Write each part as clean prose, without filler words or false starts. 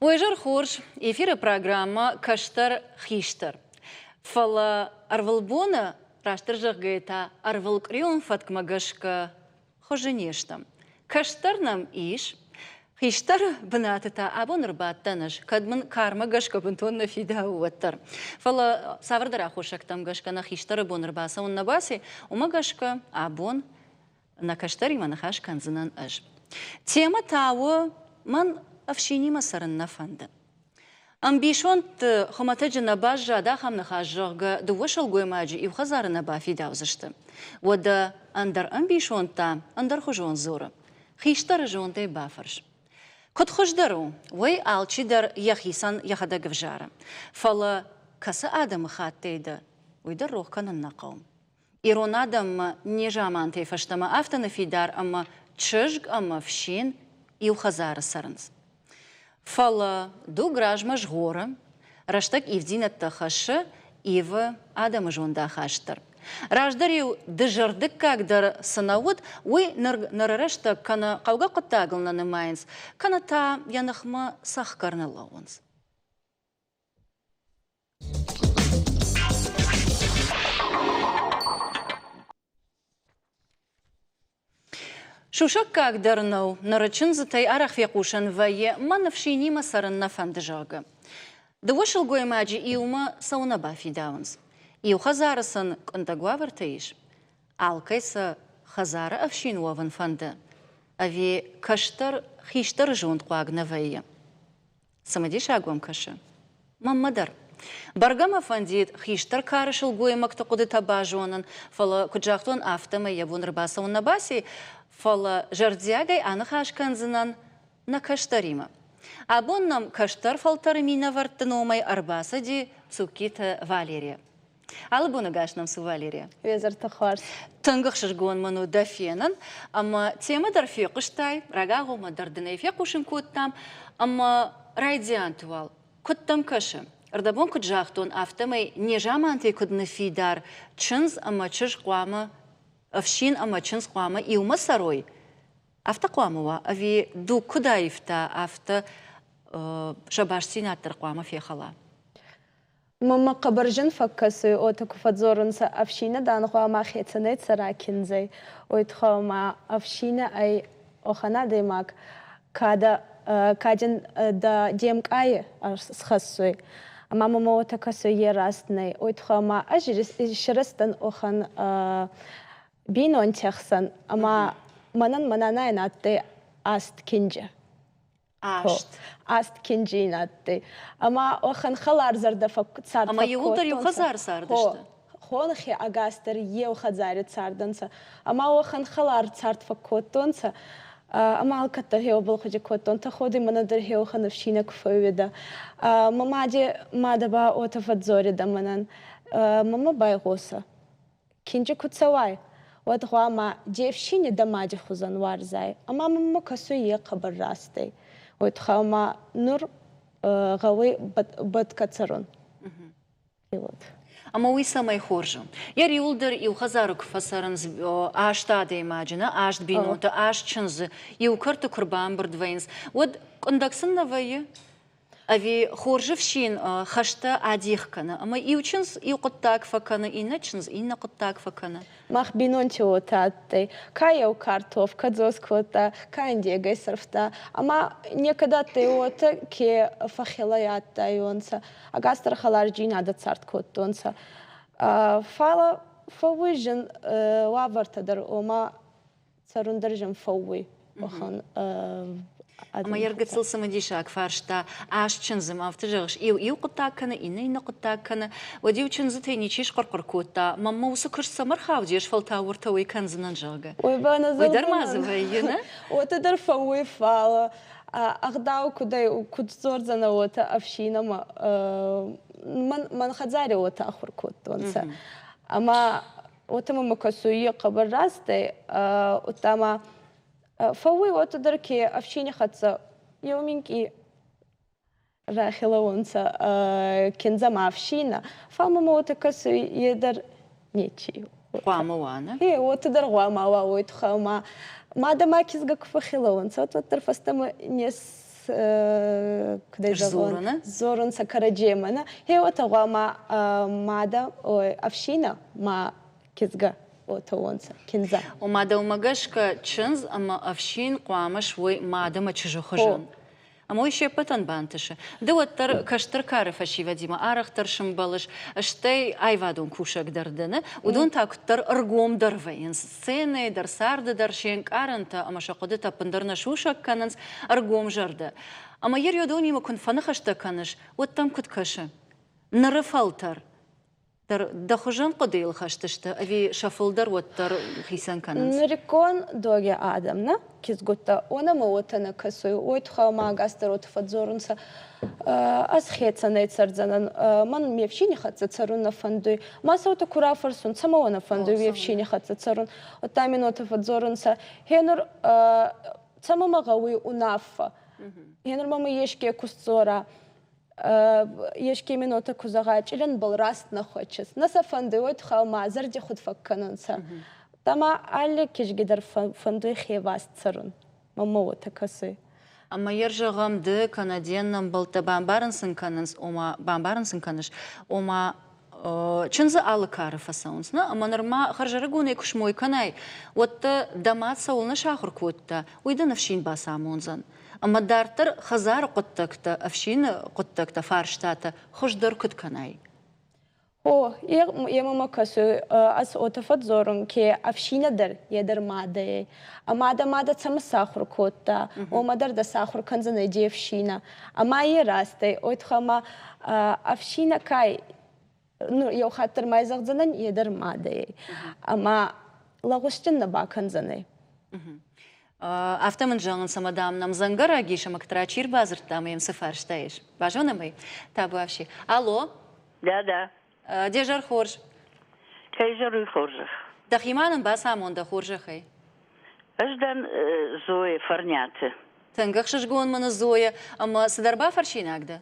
Уе зӕр хорз, эфиры программӕ Кӕстӕр хистӕр. Фӕлӕ ӕрвылбоны, растдӕр зӕгъгӕйӕ та ӕрвылкъуырион фӕткмӕ гӕсгӕ хуызы не стӕм. Кӕстӕр нӕм ис, хистӕры бынаты та абон ӕрбадтӕн ӕз, кӕд мын кармӕ гӕсгӕ бынтон нӕ фидауы, уӕддӕр. Фӕлӕ цавӕрдӕр аххосӕгтӕм гӕсгӕ нӕ хистӕры бон ӕрбацӕуын нӕ баци, уымӕ гӕсгӕ абон Нӕ кӕстӕримӕ ныхас кӕндзынӕн ӕз. Темӕ та у Мӕн ӕфсинимӕ цӕрын нӕ фӕнды. Ӕмбисондты хуымӕтӕджы нӕ баззад ахӕм ныхас, зӕгъгӕ, дыууӕ сылгоймаджы иу хӕдзары нӕ бафидаудзысты. Уӕдӕ ӕндӕр ӕмбисонд та ӕндӕрхуызон дзуры. Хистӕры зондӕй бафӕрс. Куыд хуыздӕр у, уый алчидӕр йӕхицӕн йӕхӕдӕг ӕвзары. Фӕлӕ кӕцы адӕмыхаттӕй дӕ, уый дӕр рох кӕнын нӕ хъӕуы. Ирон адӕммӕ незамантӕй фӕстӕмӕ афтӕ ныффидар ӕмӕ чызг ӕмӕ фсин иу хӕдзары цӕрынц. Фӕлӕ дуг размӕ згъоры, рӕстӕг ивдзинӕдтӕ хӕссы, ивы адӕмы зондахаст дӕр. Раздӕр-иу дызӕрдыггаг дӕр цы нӕ уыд, уый ныры рӕстӕг кӕнӕ хъӕугӕ хъуыддагыл нӕ нымайынц, кӕнӕ та йӕ ныхмӕ цӕхгӕр ныллӕууынц. Сусӕггаг дӕр нӕу, ныры чындзытӕй арӕх фехъусӕн вӕййы, мӕн ӕфсинимӕ цӕрын нӕ фӕнды, зӕгъгӕ. Дыууӕ сылгоймаджы иумӕ цӕуылнӕ бафидауынц? Иу хӕдзары сын къуындӕг уавӕртӕ ис? Алкӕй сӕ хӕдзары ӕфсин уӕвын фӕнды? Ӕви кӕстӕр хистӕры зондхъуаг нӕ вӕййы? Цымыдисаг уӕм кӕсы? Мӕнмӕ дӕр. Бӕргӕ мӕ фӕндид хистӕр кары сылгоймӕгты хъуыдытӕ базонын, фӕлӕ, куыд загътон, афтӕмӕй йӕ бон ӕрбацӕуын нӕ баци, фӕлӕ зӕрдиагӕй аныхас кӕндзынӕн нӕ кӕстӕримӕ. Абон нӕм кӕстӕр фӕлтӕры минӕвӕртты номӕй ӕрбацыди Цуккиты Валерия. Алы боны гас нӕм цу, Валерия. Везырты хорз. Тынг ӕхсызгон мын у дӕ фенын, ӕмӕ темӕ дӕр фехъуыстай, рагагъоммӕ дӕр дын ӕй фехъусын кодтам, ӕмӕ райдианты уал, куыд дӕм кӕсы? Ӕрдӕбон куыд загътон, афтӕмӕй незамантӕй куыд ныффидар чындз ӕмӕ чызг хъуамӕ, ӕфсин ӕмӕ чындз хъуамӕ иумӕ цӕрой, афтӕ хъуамӕ уа, ӕви дуг куыд аивта, афтӕ сӕ бастдзинад дӕр хъуамӕ фехӕла? Мӕнмӕ хъӕбӕр зин фӕккӕсуй, уотӕ ку фӕдздзорунцӕ, ӕфсийнӕ, дан, гъӕуама хецӕнӕй цӕра киндзӕй. Уой туххӕй ма ӕфсийнӕ ӕй уӕхӕн адӕймаг, ка дӕ ка дин дӕ де мкъай схӕссуй. Ӕма мӕмӕ уотӕ кӕсуй, е раст нӕй. Уой туххӕй ма ӕз исрӕзтӕн уӕхӕн бийнонти ӕхсӕн, ӕма мӕнӕн мӕ нанайӕн адтӕй аст кинджи. Аст. Аст кинджи адтӕй. Ӕма уӕхӕн хӕларзӕрдӕ цард Ӕма иууылдӕр иу хӕдзары цардысты? Хонхи ӕгасдӕр еу хӕдзари цардӕнцӕ. Ӕма уӕхӕн хӕлар цард фӕккодтонцӕ. Ӕма алкӕддӕр хеуӕбӕл хъуди кодтон. Тӕходуй мӕнӕ дӕр хеуӕхӕн ӕфсийнӕ ку фӕууидӕ. Мӕ мади мадӕ ба уотӕ фӕдздзоридӕ мӕнӕн. Мамӕ байгъосӕ. Кинджи ку цӕуай, уӕд гъӕуама де фсийни дӕ мади хузӕн уарзай, ӕма мӕмӕ кӕсуй е хъӕбӕр раст ӕй. Уой туххӕй ӕма нур гъӕуй бӕтгӕ цӕрун. Ӕмӕ уый цӕмӕй хорз у? Йӕ риуыл дӕр иу хӕдзары куы фӕцӕрынц аст адӕймаджы, нӕ аст бинонтӕ, аст чындзы иу кӕрты куы рбамбырд вӕййынц, уӕд къуындӕг сын нӕ вӕййы? Ӕви хорз ӕфсин хӕстӕ адих кӕны, ӕмӕ иу чындз иу хъуыддаг фӕкӕны, иннӕ чындз иннӕ хъуыддаг фӕкӕны? Мах бинонти уотӕ адтӕй. Ка еу картоф кӕдзос кодта, ка индегӕй сӕрфта. Ӕма некӕд адтӕй уотӕ, ке фӕххелӕй адтайуонцӕ. Ӕгасдӕр хӕларджийнадӕ цард кодтонцӕ. Фал фӕууй зин уавӕртӕ дӕр, ома цӕрун дӕр зин фӕууй уӕхӕн. Ӕмӕ йе ргыцыл цымыдисаг фарста аст чындзы ма афтӕ зӕгъыс, иу иу хъуыддаг кӕны, иннӕ иннӕ хъуыддаг кӕны, уӕд иу чындзытӕй ничи схъуыр-хъуыр кодта, мӕнмӕ уыцы куыст цӕмӕ рхауди, ӕз фӕлтау уӕртӕ уый кӕндзынӕн, зӕгъгӕ. Уый ба нӕ Уый дӕр ма дзы вӕййы, нӕ? Уотӕ дӕр фӕууй, фал ӕгъдау кудӕй куд дзордзӕнӕ, уотӕ ӕфсийнӕмӕ мӕн, мӕн хӕдзари уотӕ ахур кодтонцӕ. Ӕма Уотӕ мӕмӕ кӕсуй е хъӕбӕр раст ӕй, удта ма фӕууй уотӕ дӕр, ке ӕфсийни хӕццӕ еу минкъий рахелӕуонцӕ киндзӕ ма ӕфсийнӕ, фал мӕмӕ уотӕ кӕсуй, е дӕр нечи. Хъуамӕ уа, нӕ? Е, уотӕ дӕр гъуамӕ уа, уой туххӕй ма мадӕ ма кизгӕ ку фӕххелӕуонцӕ, уӕд уӕддӕр фӕстӕмӕ не с Куд зӕгъон, дзорунцӕ кӕрӕдземӕ. Гье уотӕ гъуама мадӕ, ой, ӕфсийнӕ ма кизгӕ уотӕ уонцӕ, киндзӕ. Ома дӕумӕ гӕсгӕ чындз ӕмӕ ӕфсин хъуамӕ суой мад ӕмӕ чызджы хуызӕн. Ӕмӕ уый се ппӕтӕн бантысы. Ды уӕддӕр кӕстӕр кары фӕсивӕдимӕ арӕхдӕр сымбӕлыс, стӕй аивадон кусӕг дӕр дӕ, нӕ? Уыдон та куыддӕр ӕргомдӕр вӕййынц сценӕйы дӕр, царды дӕр се нкъарӕнтӕ ӕмӕ сӕ хъуыдытӕ ӕппындӕр нӕ сусӕг кӕнынц, ӕргомзӕрдӕ. Ӕмӕ йе рйодонимӕ куы фӕныхӕстӕ кӕныс, уӕд дӕм куыд кӕсы? Ныры фӕлтӕр дӕр дӕ хуызӕн хъуыдыйыл хӕст сты ӕви сӕ фылдӕр уӕддӕр хицӕн кӕнынц? Ныриккон доги адӕм нӕ кизгуттӕ, уонӕмӕ уотӕ нӕ кӕсуй, уой туххӕй ма ӕгас дӕр уотӕ фӕдздзорунцӕ. Ӕз хецӕнӕй цӕрдзӕнӕн, мӕн ме фсийни хӕццӕ цӕрун нӕ фӕндуй. Ма сӕ уотӕ ку рафӕрсун, цӕмӕ уӕ нӕ фӕндуй уе фсийни хӕццӕ цӕрун? Удта мин уотӕ фӕдздзорунцӕ, гьенур цӕмӕ мӕ гъӕуй унаффӕ? Гьенур мӕмӕ еске ку сдзора, еске минутӕ ку зӕгъа, чъилӕнбӕл раст нӕ хуӕчис. Нӕ сӕ фӕндуй, уой туххӕй ма зӕрдихуд фӕккӕнунцӕ. Ӕма алли кизги дӕр фӕндуй хеваст цӕрун. Мӕнмӕ уотӕ кӕсуй. Ӕмӕ йӕ зӕгъӕм, ды кӕнӕ де ннӕмбӕлттӕ бамбарын сын кӕнынц, ома бамбарын сын кӕныс, ома чындзы алы кары фӕцӕуынц, нӕ? Ӕмӕ нырма хӕрзӕрыгонӕй куы смой кӕнай, уӕд дӕ дӕ мад цӕуылнӕ сахуыр кодта, уый дын ӕфсин бацамондзӕн. Ӕмӕ дарддӕр хӕдзары хъуыддӕгтӕ, ӕфсины хъуыддӕгтӕ, фарстатӕ хуыздӕр куыд кӕнай? О, е мӕмӕ кӕсуй, ӕз уотӕ фӕдздзорун, ке ӕфсийнӕ дӕр, е дӕр мадӕ ӕй. Ӕма дӕ мадӕ цӕмӕ сахур кодта, уомӕ дӕр дӕ сахур кӕндзӕнӕй де фсийнӕ. Ӕма е раст ӕй, уой туххӕй ма ӕфсийнӕ ка ӕй, ну, еу хатт дӕр ма зӕгъдзӕнӕн, е дӕр мадӕ ӕй. Ӕма лӕгъузгин нӕ бакӕндзӕнӕй. Афтӕ мын зӕгъынц, ӕмӕ, дам, нӕм дзӕнгӕрӕг ис, ӕмӕ кӕд чи рбадзырдта ӕмӕ йӕм цы фарста ис. Базонӕм ӕй? Табуафси. Алло? Да-да. Де зӕр хорз. Кӕй зӕр уый хорзӕх? Дӕхимӕ нын бацамон дӕ хорзӕхӕй. Ӕз дӕн Зоя Фӕрниаты. Тынг ӕхсызгон мын у, Зоя, ӕмӕ цыдӕр бафӕрсинаг дӕ?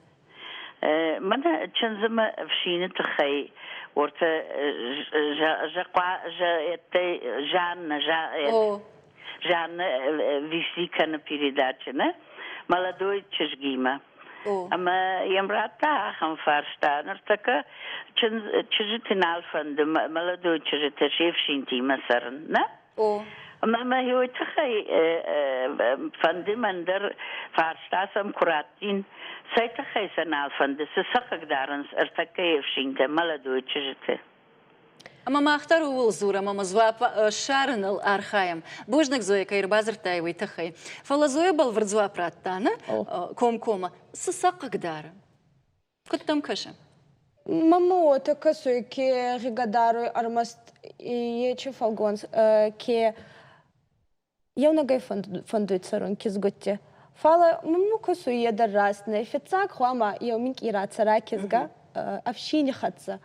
Мӕнӕ чындзы мӕ ӕфсины тыххӕй уӕртӕ Жанна, Жанна вести кӕны передача, нӕ? Молодой чызгимӕ. Ӕмӕ йӕм радта ахӕм фарста. Ныртӕккӕ чызджыты нал фӕнды молодой чызджыты се фсинтимӕ цӕрын, нӕ? О. Ӕмӕ мӕ уый тыххӕй фӕнды мӕн дӕр фарста сӕм куы раттин, цӕй тыххӕй сӕ нал фӕнды, цы сӕ хъыгдарынц ӕртӕккӕйы ӕфсинтӕ молодой чызджыты? Ӕмӕ мах дӕр ууыл дзурӕм ӕмӕ дзуапп ссарыныл архайӕм. Бузныг, Зоя, кӕй ӕрбадзырдтай, уый тыххӕй. Фӕлӕ Зоя бӕлвырд дзуапп радта, нӕ? Комкоммӕ. Цы сӕ хъыгдары? Куыд дӕм кӕсы? Мӕнмӕ уотӕ кӕсуй, ке гъигӕ даруй ӕрмӕст ечи фӕлгонц, ке еунӕгӕй фӕндуй цӕрун кизгутти. Фалӕ мӕнмӕ кӕсуй е дӕр раст нӕй. Фиццаг гъуама еу минкъий рацӕра кизгӕ ӕфсийни хӕццӕ.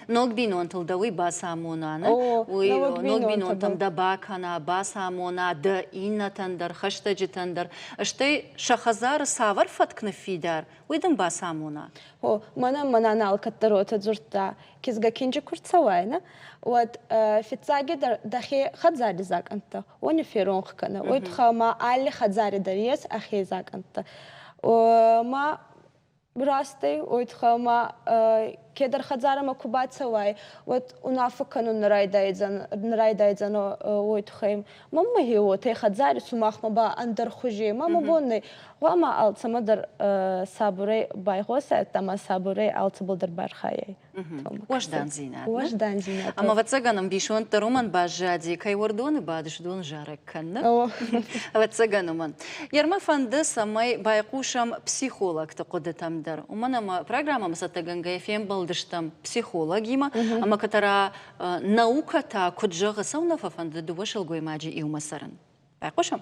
Ног бинонтыл дӕ уый бацамона, нӕ? Уый ног бинонтӕм дӕ бакӕна, бацамона дӕ иннӕтӕн дӕр, хӕстӕджытӕн дӕр. Стӕй сӕ хӕдзары цавӕр фӕтк ныффидар, уый дын бацамона. О, мӕнӕ мӕнӕн алкӕддӕр уотӕ дзурдта, кизгӕ кинджи ку рцӕуай, нӕ, уӕд фиццагидӕр дӕхе хӕдзари закъӕнттӕ, уони феронх кӕнӕ. Уой туххӕй ма алли хӕдзари дӕр ес ӕхе закъӕнттӕ. Ма Раст ӕй, уой туххӕй ма кедӕр хӕдзарӕмӕ ку бацӕуай, уӕд унаффӕ кӕнун нӕ райдайдзӕн, нӕ райдайдзӕн уой туххӕй. Мӕнмӕ гье уотӕ хӕдзари, сумахмӕ ба ӕндӕр хузи. Ма мӕ бон нӕй. Гъуама алцӕмӕ дӕр сабурӕй байгъосай ӕма сабурӕй алцӕбӕл дӕр бархайай. Уӕздандзинад. Уӕздандзинад. Ӕмӕ ӕвӕццӕгӕн ӕмбисонд дӕр уымӕн баззади, кӕй уӕрдоны бадыс, уыдон зарӕг кӕны. Ӕвӕццӕгӕн уымӕн. Ермӕ фӕнды, цӕмӕй байхъусӕм психологты хъуыдытӕм дӕр. Уымӕн ӕмӕ программӕмӕ цӕттӕгӕнгӕйӕ фембӕлдыстӕм психологимӕ, ӕмӕ кӕддӕра наукӕ та куыд зӕгъы, цӕуылнӕ фӕфӕнды дыууӕ сылгоймаджы иумӕ цӕрын. Байхъусӕм?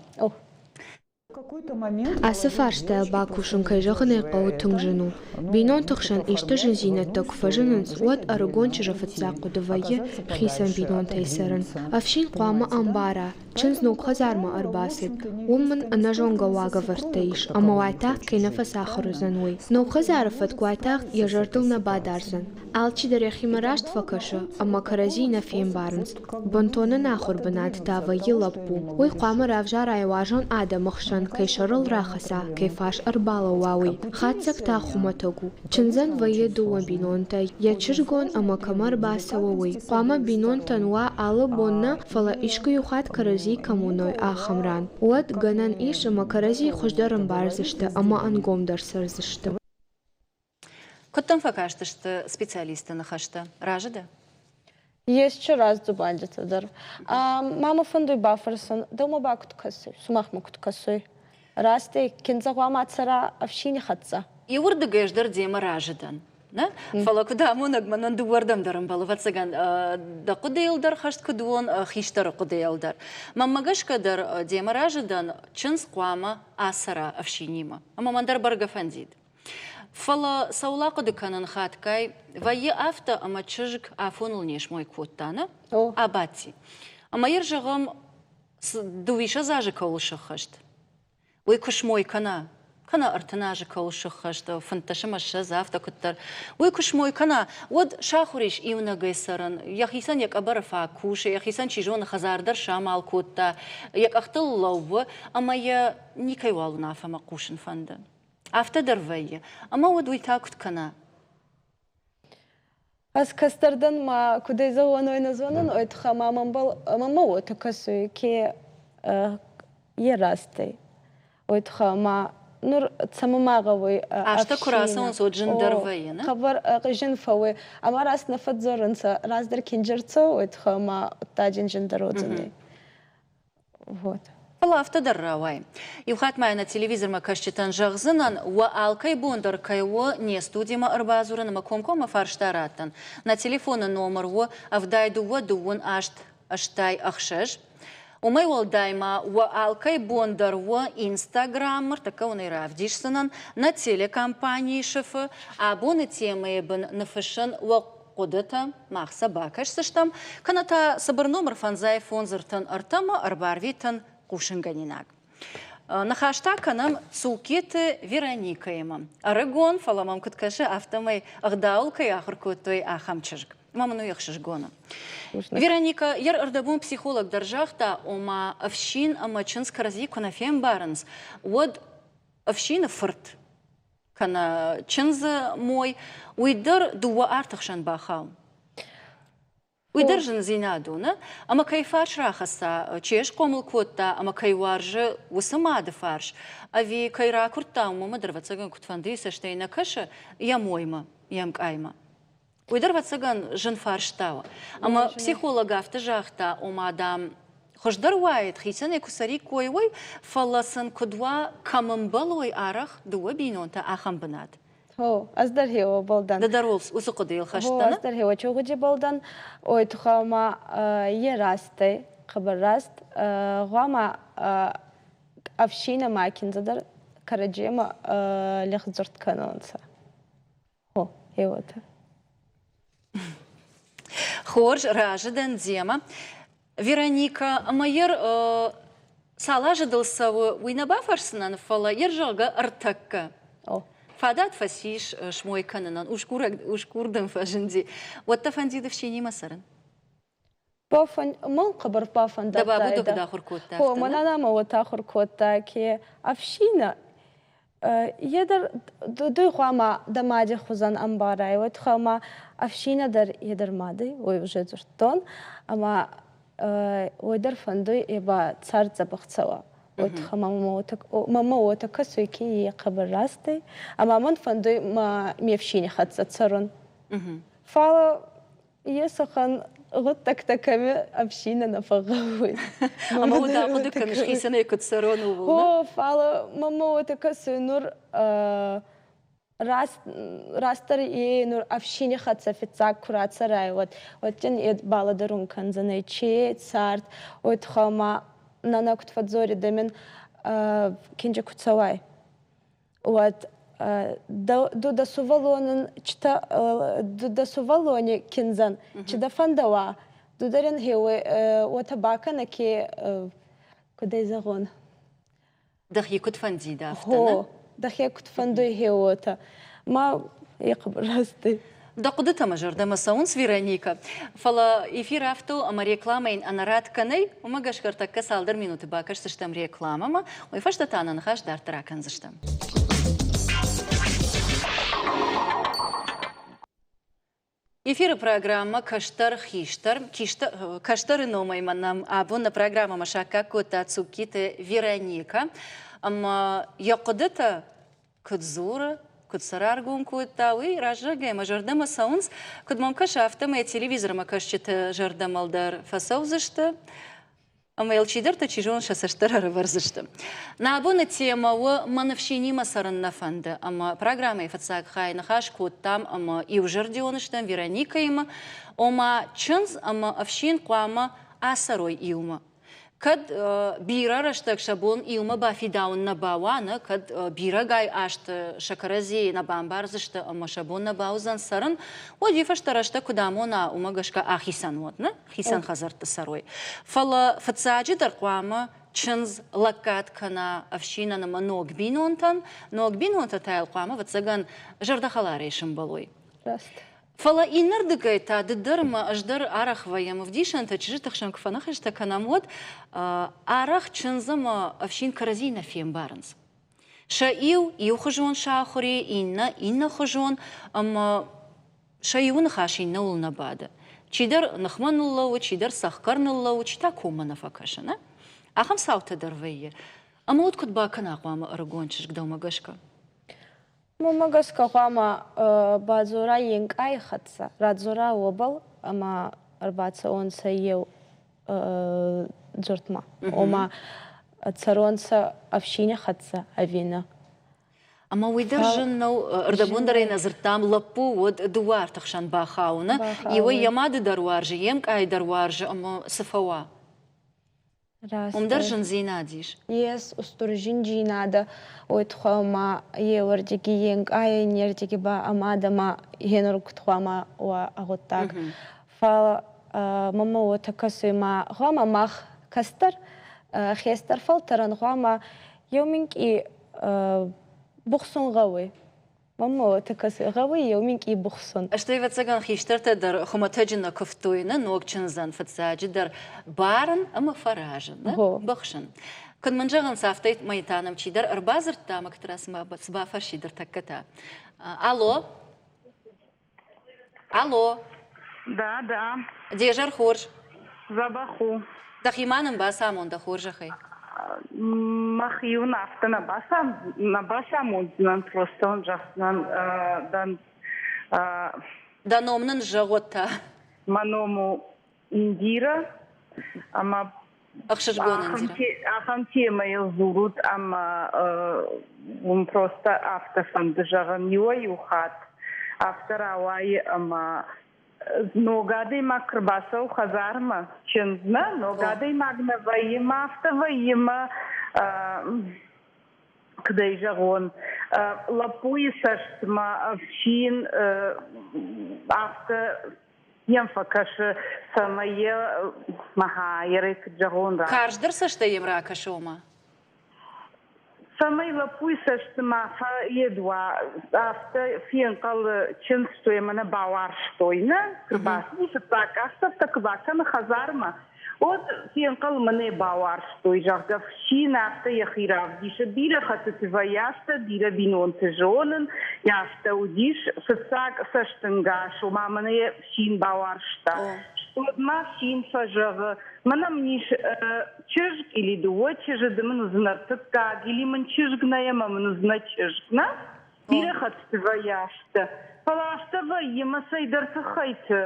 Ацы фарстайыл бакусын, кӕй зӕгъын ӕй хъӕуы, тынг зын у. Бинонты хсӕн исты зындзинӕдтӕ куы фӕзынынц, уӕд ӕрыгон чызджы фыццаг хъуыды вӕййы хицӕн бинонтӕй цӕрын. Ӕфсин хъуамӕ ӕмбара, чындз ног хӕдзармӕ ӕрбацыд, уым мын ӕнӕзонгӕ уагӕвӕрдтӕ ис ӕмӕ уайтагъд кӕй нӕ фӕцахуыр уыдзӕн, уый. Ног хӕдзары фӕтк уайтагъд йӕ зӕрдыл нӕ бадардзӕн. Алчидӕр йӕхимӕ раст фӕкӕсы ӕмӕ кӕрӕдзи нӕ фембарынц. Бынтон ӕнахуыр бынат та вӕййы лӕппу. Уый хъуамӕ равзара йӕ уарзон адӕмы хсӕн, кӕй сӕрыл рахӕца, кӕй фарс ӕрбалӕууа, уый. Хатдзӕг та хуымӕтӕг у. Чындзӕн вӕййы дыууӕ бинонтӕ, йӕ чызгон ӕмӕ кӕмӕ ӕрбацӕуы, уый. Хъуамӕ бинонтӕн уа алы бон нӕ, фӕлӕ искуы иу хатт кӕрӕдзи кӕм уыной, ахӕм ран. Уӕд, гӕнӕн ис, ӕмӕ кӕрӕдзи хуыздӕр ӕмбардзысты ӕмӕ ӕнгомдӕр цӕрдзысты. Куыд дӕм фӕкастысты специалистты ныхӕстӕ? Разы дӕ? Есчи раздзубандитӕ дӕр. Ма мӕ фӕндуй бафӕрсун, дӕумӕ ба куд кӕсуй, сумахмӕ куд кӕсуй? Раст ӕй, киндзӕ гъуама цӕра ӕфсийни хӕццӕ? Иуырдыгӕй ӕз дӕр демӕ разы дӕн. Нӕ? Фӕлӕ куыд амонӕг мӕнӕн дыууӕрдӕм дӕр ӕмбӕлы, ӕвӕццӕгӕн, дӕ хъуыдыйыл дӕр хӕст куыд уон, хистӕры хъуыдыйыл дӕр. Мӕнмӕ гӕсгӕ дӕр демӕ разы дӕн, чындз хъуамӕ ацӕра ӕфсинимӕ. Ӕмӕ мӕн дӕр бӕргӕ фӕндид. Фӕлӕ цӕуыл ахъуыды кӕнын хатгай, вӕййы афтӕ, ӕмӕ чызг афоныл не смой кодта, нӕ? Абадти. Ӕмӕ йыр зӕгъӕм, дыууиссӕдз азы кӕуыл сӕххӕст, уый куы смой кӕна, кӕнӕ 30 азы кӕуыл сӕххӕст, 15 ӕмӕ 20, афтӕ куыддӕр, уый куы смой кӕна, уӕд сахуыр ис иунӕгӕй цӕрын, йӕхицӕн йӕ къӕбӕры фаг кусы, йӕхицӕн, чи зоны, хӕдзар дӕр самал кодта, йӕ къӕхтыл лӕууы ӕмӕ йӕ никӕйуал уынаффӕмӕ хъусын фӕнды. Афтӕ дӕр вӕййы. Ӕмӕ уӕд уый та куыд кӕна? Ӕз кӕстӕр дӕн ма кудӕй зӕгъон, ой нӕ зонун, ой туххӕй ма мӕнбӕл мӕнмӕ уотӕ кӕсуй, ке е раст ӕй. Ой туххӕй ма нур цӕмӕ ма гъӕуй Азтӕ куы рацӕуынц, уӕд зындӕр вӕййы, нӕ? Хъӕбӕр зин фӕууй. Ӕма раст нӕ фӕдздзорунцӕ, раздӕр кинджи рцӕуй, уой туххӕй ма гъуддаджи зиндӕр уодзӕнӕй. Вот. Фӕлӕ афтӕ дӕр рауайы. Иу хатт ма нӕ телевизормӕ кӕсджытӕн зӕгъдзынӕн, уӕ алкӕй бон дӕр кӕй у не студимӕ ӕрбадзурын ӕмӕ комкоммӕ фарста раттын. Нӕ телефоны номыр у 72 дыууын аст 86. Уымӕй уӕлдай ма уӕ алкӕй бон дӕр у Инстаграм, ныртӕккӕ уын ӕй равдисдзынӕн, нӕ телекомпанийы сыфы абоны темӕйы бын ныффыссын уӕ хъуыдытӕ, мах сӕ бакӕсдзыстӕм, кӕнӕ та цыбыр номыр фӕндзай фондз ӕртын ӕртӕмӕ ӕрбарвитын хъусынгӕнинаг. Ныхас та кӕнӕм Цукеты Вероникӕимӕ. Ӕрыгон, фӕлӕ мӕм куыд кӕсы, афтӕмӕй ӕгъдауыл кӕй ахуыр кодтой, ахӕм чызг. Ӕмӕ мын уый ӕхсызгон у. Вероникӕ, йӕ ӕрдӕбон психолог дӕр загъта, ома ӕфсин ӕмӕ чындз кӕрӕдзи куы нӕ фембарынц, уӕд ӕфсины фырт кӕнӕ чындзы мой, уый дӕр дыууӕ арты хсӕн бахауы. Уый дӕр зындзинад у, нӕ? Ӕмӕ кӕй фарс рахӕца, чи схъомыл кодта ӕмӕ кӕй уарзы, уыцы мады фарс, ӕви кӕй ракуырдта, уымӕ дӕр, ӕвӕццӕгӕн, куыдфӕндыйы цӕстӕй нӕ кӕсы йӕ моймӕ, йе мкъаймӕ. Уый дӕр, ӕвӕццӕгӕн, зын фарста у. Ӕмӕ психолог афтӕ загъта, ома, дам, хуыздӕр уаид, хицӕнӕй куы цӕриккой, уый, фӕлӕ сын куыд уа, кӕм ӕмбӕлой арӕх дыууӕ бинонтӕ, ахӕм бынат. Хо, ӕз дӕр хеуобӕл дӕн. Ды дӕр уыцы хъуыдыйыл хӕст дӕ? Ӕз дӕр хеуочогъуджибӕл дӕн. Ой, тухӕ ма е раст ӕй, хъӕбӕр раст. Гъуама ӕфсийнӕ ма киндзӕ дӕр кӕрӕдземӕ лӕгъздзурд кӕнонцӕ. О, еуотӕ. Хорз, разы дӕн демӕ. Вероника, ӕмӕ йер цал азы дыл цӕуы, уый нӕ бафӕрсдзынӕн, фӕлӕ йер, зӕгъгӕ, ӕртӕккӕ. Фадат фӕцис смой кӕнынӕн, усгурӕг усгур дын фӕзынди. Уӕд дӕ фӕндид ӕфсинимӕ цӕрын? Мӕн хъӕбӕр бафӕндадтайдӕ. Дӕ бабу дӕ куыд ахуыр кодта? Хо, мӕ нана мӕ уотӕ ахур кодта, ке ӕфсийнӕ е дӕр дуй гъуама дӕ мади хузӕн ӕмбарай, уой туххӕй ма ӕфсийнӕ дӕр е дӕр мадӕй, уой уже дзурдтон, ӕма уой дӕр фӕндуй е ба цард дзӕбӕх цӕуа. Уой туххӕй мӕмӕ уотӕ кӕсуй, ке е хъӕбӕр раст ӕй, ӕма мӕн фӕндуй ме фсийни хӕццӕ цӕрун. Фал Есӕхӕн гъуддӕгтӕ кӕми ӕфсийнӕ нӕ фӕгъгъӕуй. Ӕма уотӕ ахъуыды кӕныс, хицӕнӕй куд цӕрон, ууыл, О, фал мӕмӕ уотӕ кӕсуй, нур раст растдӕр е нур ӕфсийни хӕццӕ фиццаг ку рацӕрай, уӕд уӕд дин е балӕдӕрун кӕндзӕнӕй, чи цард, уой туххӕй ма нана куд фӕдздзоридӕ мин. Кинджы куы цӕуай, уӕд ду дӕ сувӕллонӕн ду дӕ сувӕллони киндзӕн чи дӕ фӕндӕуа, ду дӕр ин уотӕ бакӕнӕ, ке куд ӕй зӕгъон? Дӕхи куд фӕндидӕ, афтӕ нӕ? Гъо, дӕхе куд фӕндуй, гъе уотӕ. Ма е хъӕбӕр раст ӕй. Дӕ хъуыдытӕ мӕ зӕрдӕмӕ цӕуынц, Вероникӕ. Фӕлӕ эфир афтӕ у, ӕмӕ рекламӕ йын ӕнӕрад кӕнӕй, уымӕ гӕсгӕ ӕртӕккӕ цалдӕр минуты бакӕсдзыстӕм рекламӕмӕ, уый фӕстӕ та нӕ ныхас дарддӕр акӕндзыстӕм. Эфиры программӕ «Кӕстӕр хистӕр» кӕстӕры номӕй ма нӕм абон нӕ программӕмӕ саккаг кодта Цуккиты Вероникӕ. Ӕмӕ йӕ хъуыдытӕ куыд дзуры, куыд сӕ раргом кодта, уый раззагӕй мӕ зӕрдӕмӕ цӕуынц. Куыд мӕм кӕсы, афтӕмӕй телевизормӕ кӕсджыты зӕрдӕмӕ дӕр фӕцӕудзысты. Ӕмӕ йыл чидӕртӕ, чи зоны, сӕ цӕст дӕр ӕрӕвӕрдзысты. Нӕ абоны темӕ у «Мӕн ӕфсинимӕ цӕрын нӕ фӕнды» ӕмӕ программӕйы фыццаг хайы ныхас кодтам ӕмӕ иузӕрдион стӕм Вероникӕимӕ, ома чындз ӕмӕ ӕфсин хъуамӕ ацӕрой иумӕ. Кӕд бирӕ рӕстӕг сӕ бон иумӕ бафидауын нӕ бауа, нӕ, кӕд бирӕгай азты сӕ кӕрӕдзийы нӕ бамбардзысты ӕмӕ сӕ бон нӕ бауыдзӕн цӕрын, уӕд уый фӕстӕ рӕстӕг куыд амона, уымӕ гӕсгӕ ахицӕн уӕд, нӕ? Хицӕн хӕдзӕртты цӕрой. Фӕлӕ фыццаджыдӕр хъуамӕ чындз лӕггад кӕна ӕфсинӕн ӕмӕ ног бинонтӕн, ног бинонтӕ та йыл хъуамӕ, ӕвӕццӕгӕн, зӕрдӕхӕларӕй сӕмбӕлой. Раст. Фӕлӕ иннӕрдыгӕй та ды дӕр ӕмӕ ӕз дӕр арӕх вӕййӕм ӕвдисӕнтӕ, чызджыты хсӕн куы фӕныхӕстӕ кӕнӕм, уӕд арӕх чындз ӕмӕ ӕфсин кӕрӕдзи нӕ фембарынц. Сӕ иу иухуызон сахуыр и, иннӕ иннӕхуызон, ӕмӕ сӕ иуы ныхас иннӕуыл нӕ бады. Чидӕр ныхмӕ ныллӕууы, чидӕр цӕхгӕр ныллӕууы, чи та коммӕ нӕ фӕкӕсы, нӕ? Ахӕм цаутӕ дӕр вӕййы. Ӕмӕ уӕд куыд бакӕна хъуамӕ ӕрыгон чызг дӕумӕ гӕсгӕ? Мӕнмӕ гӕсгӕ хъуамӕ бадзора йе нкъайы хӕццӕ, радзора уобӕл ӕма ӕрбацӕуонцӕ еу дзурдмӕ. Ома цӕронцӕ ӕфсийни хӕццӕ ӕви нӕ. Ӕмӕ уый дӕр зын нӕу. Ӕрдӕбон дӕр ӕй нӕ дзырдтам, лӕппу уӕд дыууӕ арты хсӕн бахауыны. Иуӕй йӕ мады дӕр уарзы, йе мкъайы дӕр уарзы ӕмӕ цы фӕуа? Уым дӕр зындзинад ис. Ес устур зиндзийнадӕ, уой туххӕй ма еуӕрдиги е нкъайӕ, иннердиги ба ӕ мадӕ ма хенур куд гъуама уа ӕ гъуддаг. Фал мӕмӕ уотӕ кӕсуй ма гъуама мах кӕстӕр, хестӕр фӕлтӕрӕн гъуама еу минкъий бухсун гъӕуй. Мӕнмӕ уотӕ кӕсуй, гъӕуй еу минкъий бухсун. Стӕй, ӕвӕццӕгӕн, хистӕртӕ дӕр хуымӕтӕджы нӕ куывтой нӕ ног чындзӕн фыццаджыдӕр барын ӕмӕ фӕразын, быхсын. Куыд мын зӕгъынц, афтӕмӕй та нӕм чидӕр ӕрбадзырдта ӕмӕ куыд цы бафӕрсид ӕртӕккӕ та. Алло? Алло? Да, да. Де зӕр хорз. Дзӕбӕх у. Дӕхи ма нын бацамон дӕ хорзӕхӕй. Мӕхи-иу афтӕ нӕ бацамондзынӕн, просто зӕгъдзынӕн дӕн. Дӕ ном нын зӕгъ та. Мӕ ном у Индира, ӕмӕ Ӕхсызгон, Индира. Ахӕм темӕйыл дзурут ӕмӕ уым просто афтӕ фӕнды зӕгъын иуӕй-иу хатт афтӕ рауайы ӕмӕ ног адӕймаг куы рбацӕуы хӕдзармӕ, чындз нӕ, ног адӕймаг нӕ вӕййы мӕ афтӕ вӕййы мӕ куыд ӕй зӕгъон, лӕппуйы цӕстмӕ ӕфсин афтӕ йӕм фӕкӕсы, цӕмӕй йӕ мӕхӕ ерӕй куыд зӕгъон раст. Карздӕр цӕстӕй йӕм ракӕсы ома? Цӕмӕй лӕппуйы цӕсты ма фӕед уа, афтӕ фенхъӕлы чындзтой ӕмӕ нӕ бауарзтой, нӕ? Куы бацыди фыццаг къахдзӕфтӕ куы бакӕны хӕдзармӕ, уӕд фенхъӕлмӕ нӕ бауарзтой, зӕгъгӕ, фсин афтӕ йӕхи равдисы. Бирӕ хӕттыты вӕййы афтӕ, бирӕ бинонты зонын, афтӕ уыдис фыццаг цӕстӕнгас, ома мӕнӕ йӕ фсин бауарзта. Уӕд ма фсин фӕзӕгъы, мӕнӕ мын ис чызг или дыууӕ чызджы, ды мын уыдзынӕ ӕртыккаг, или мын чызг нӕй ӕмӕ мын уыдзынӕ чызг, нӕ? Бирӕ хӕттыты вӕййы афтӕ. Фӕлӕ афтӕ вӕййы мӕ цӕйдӕр тыххӕйты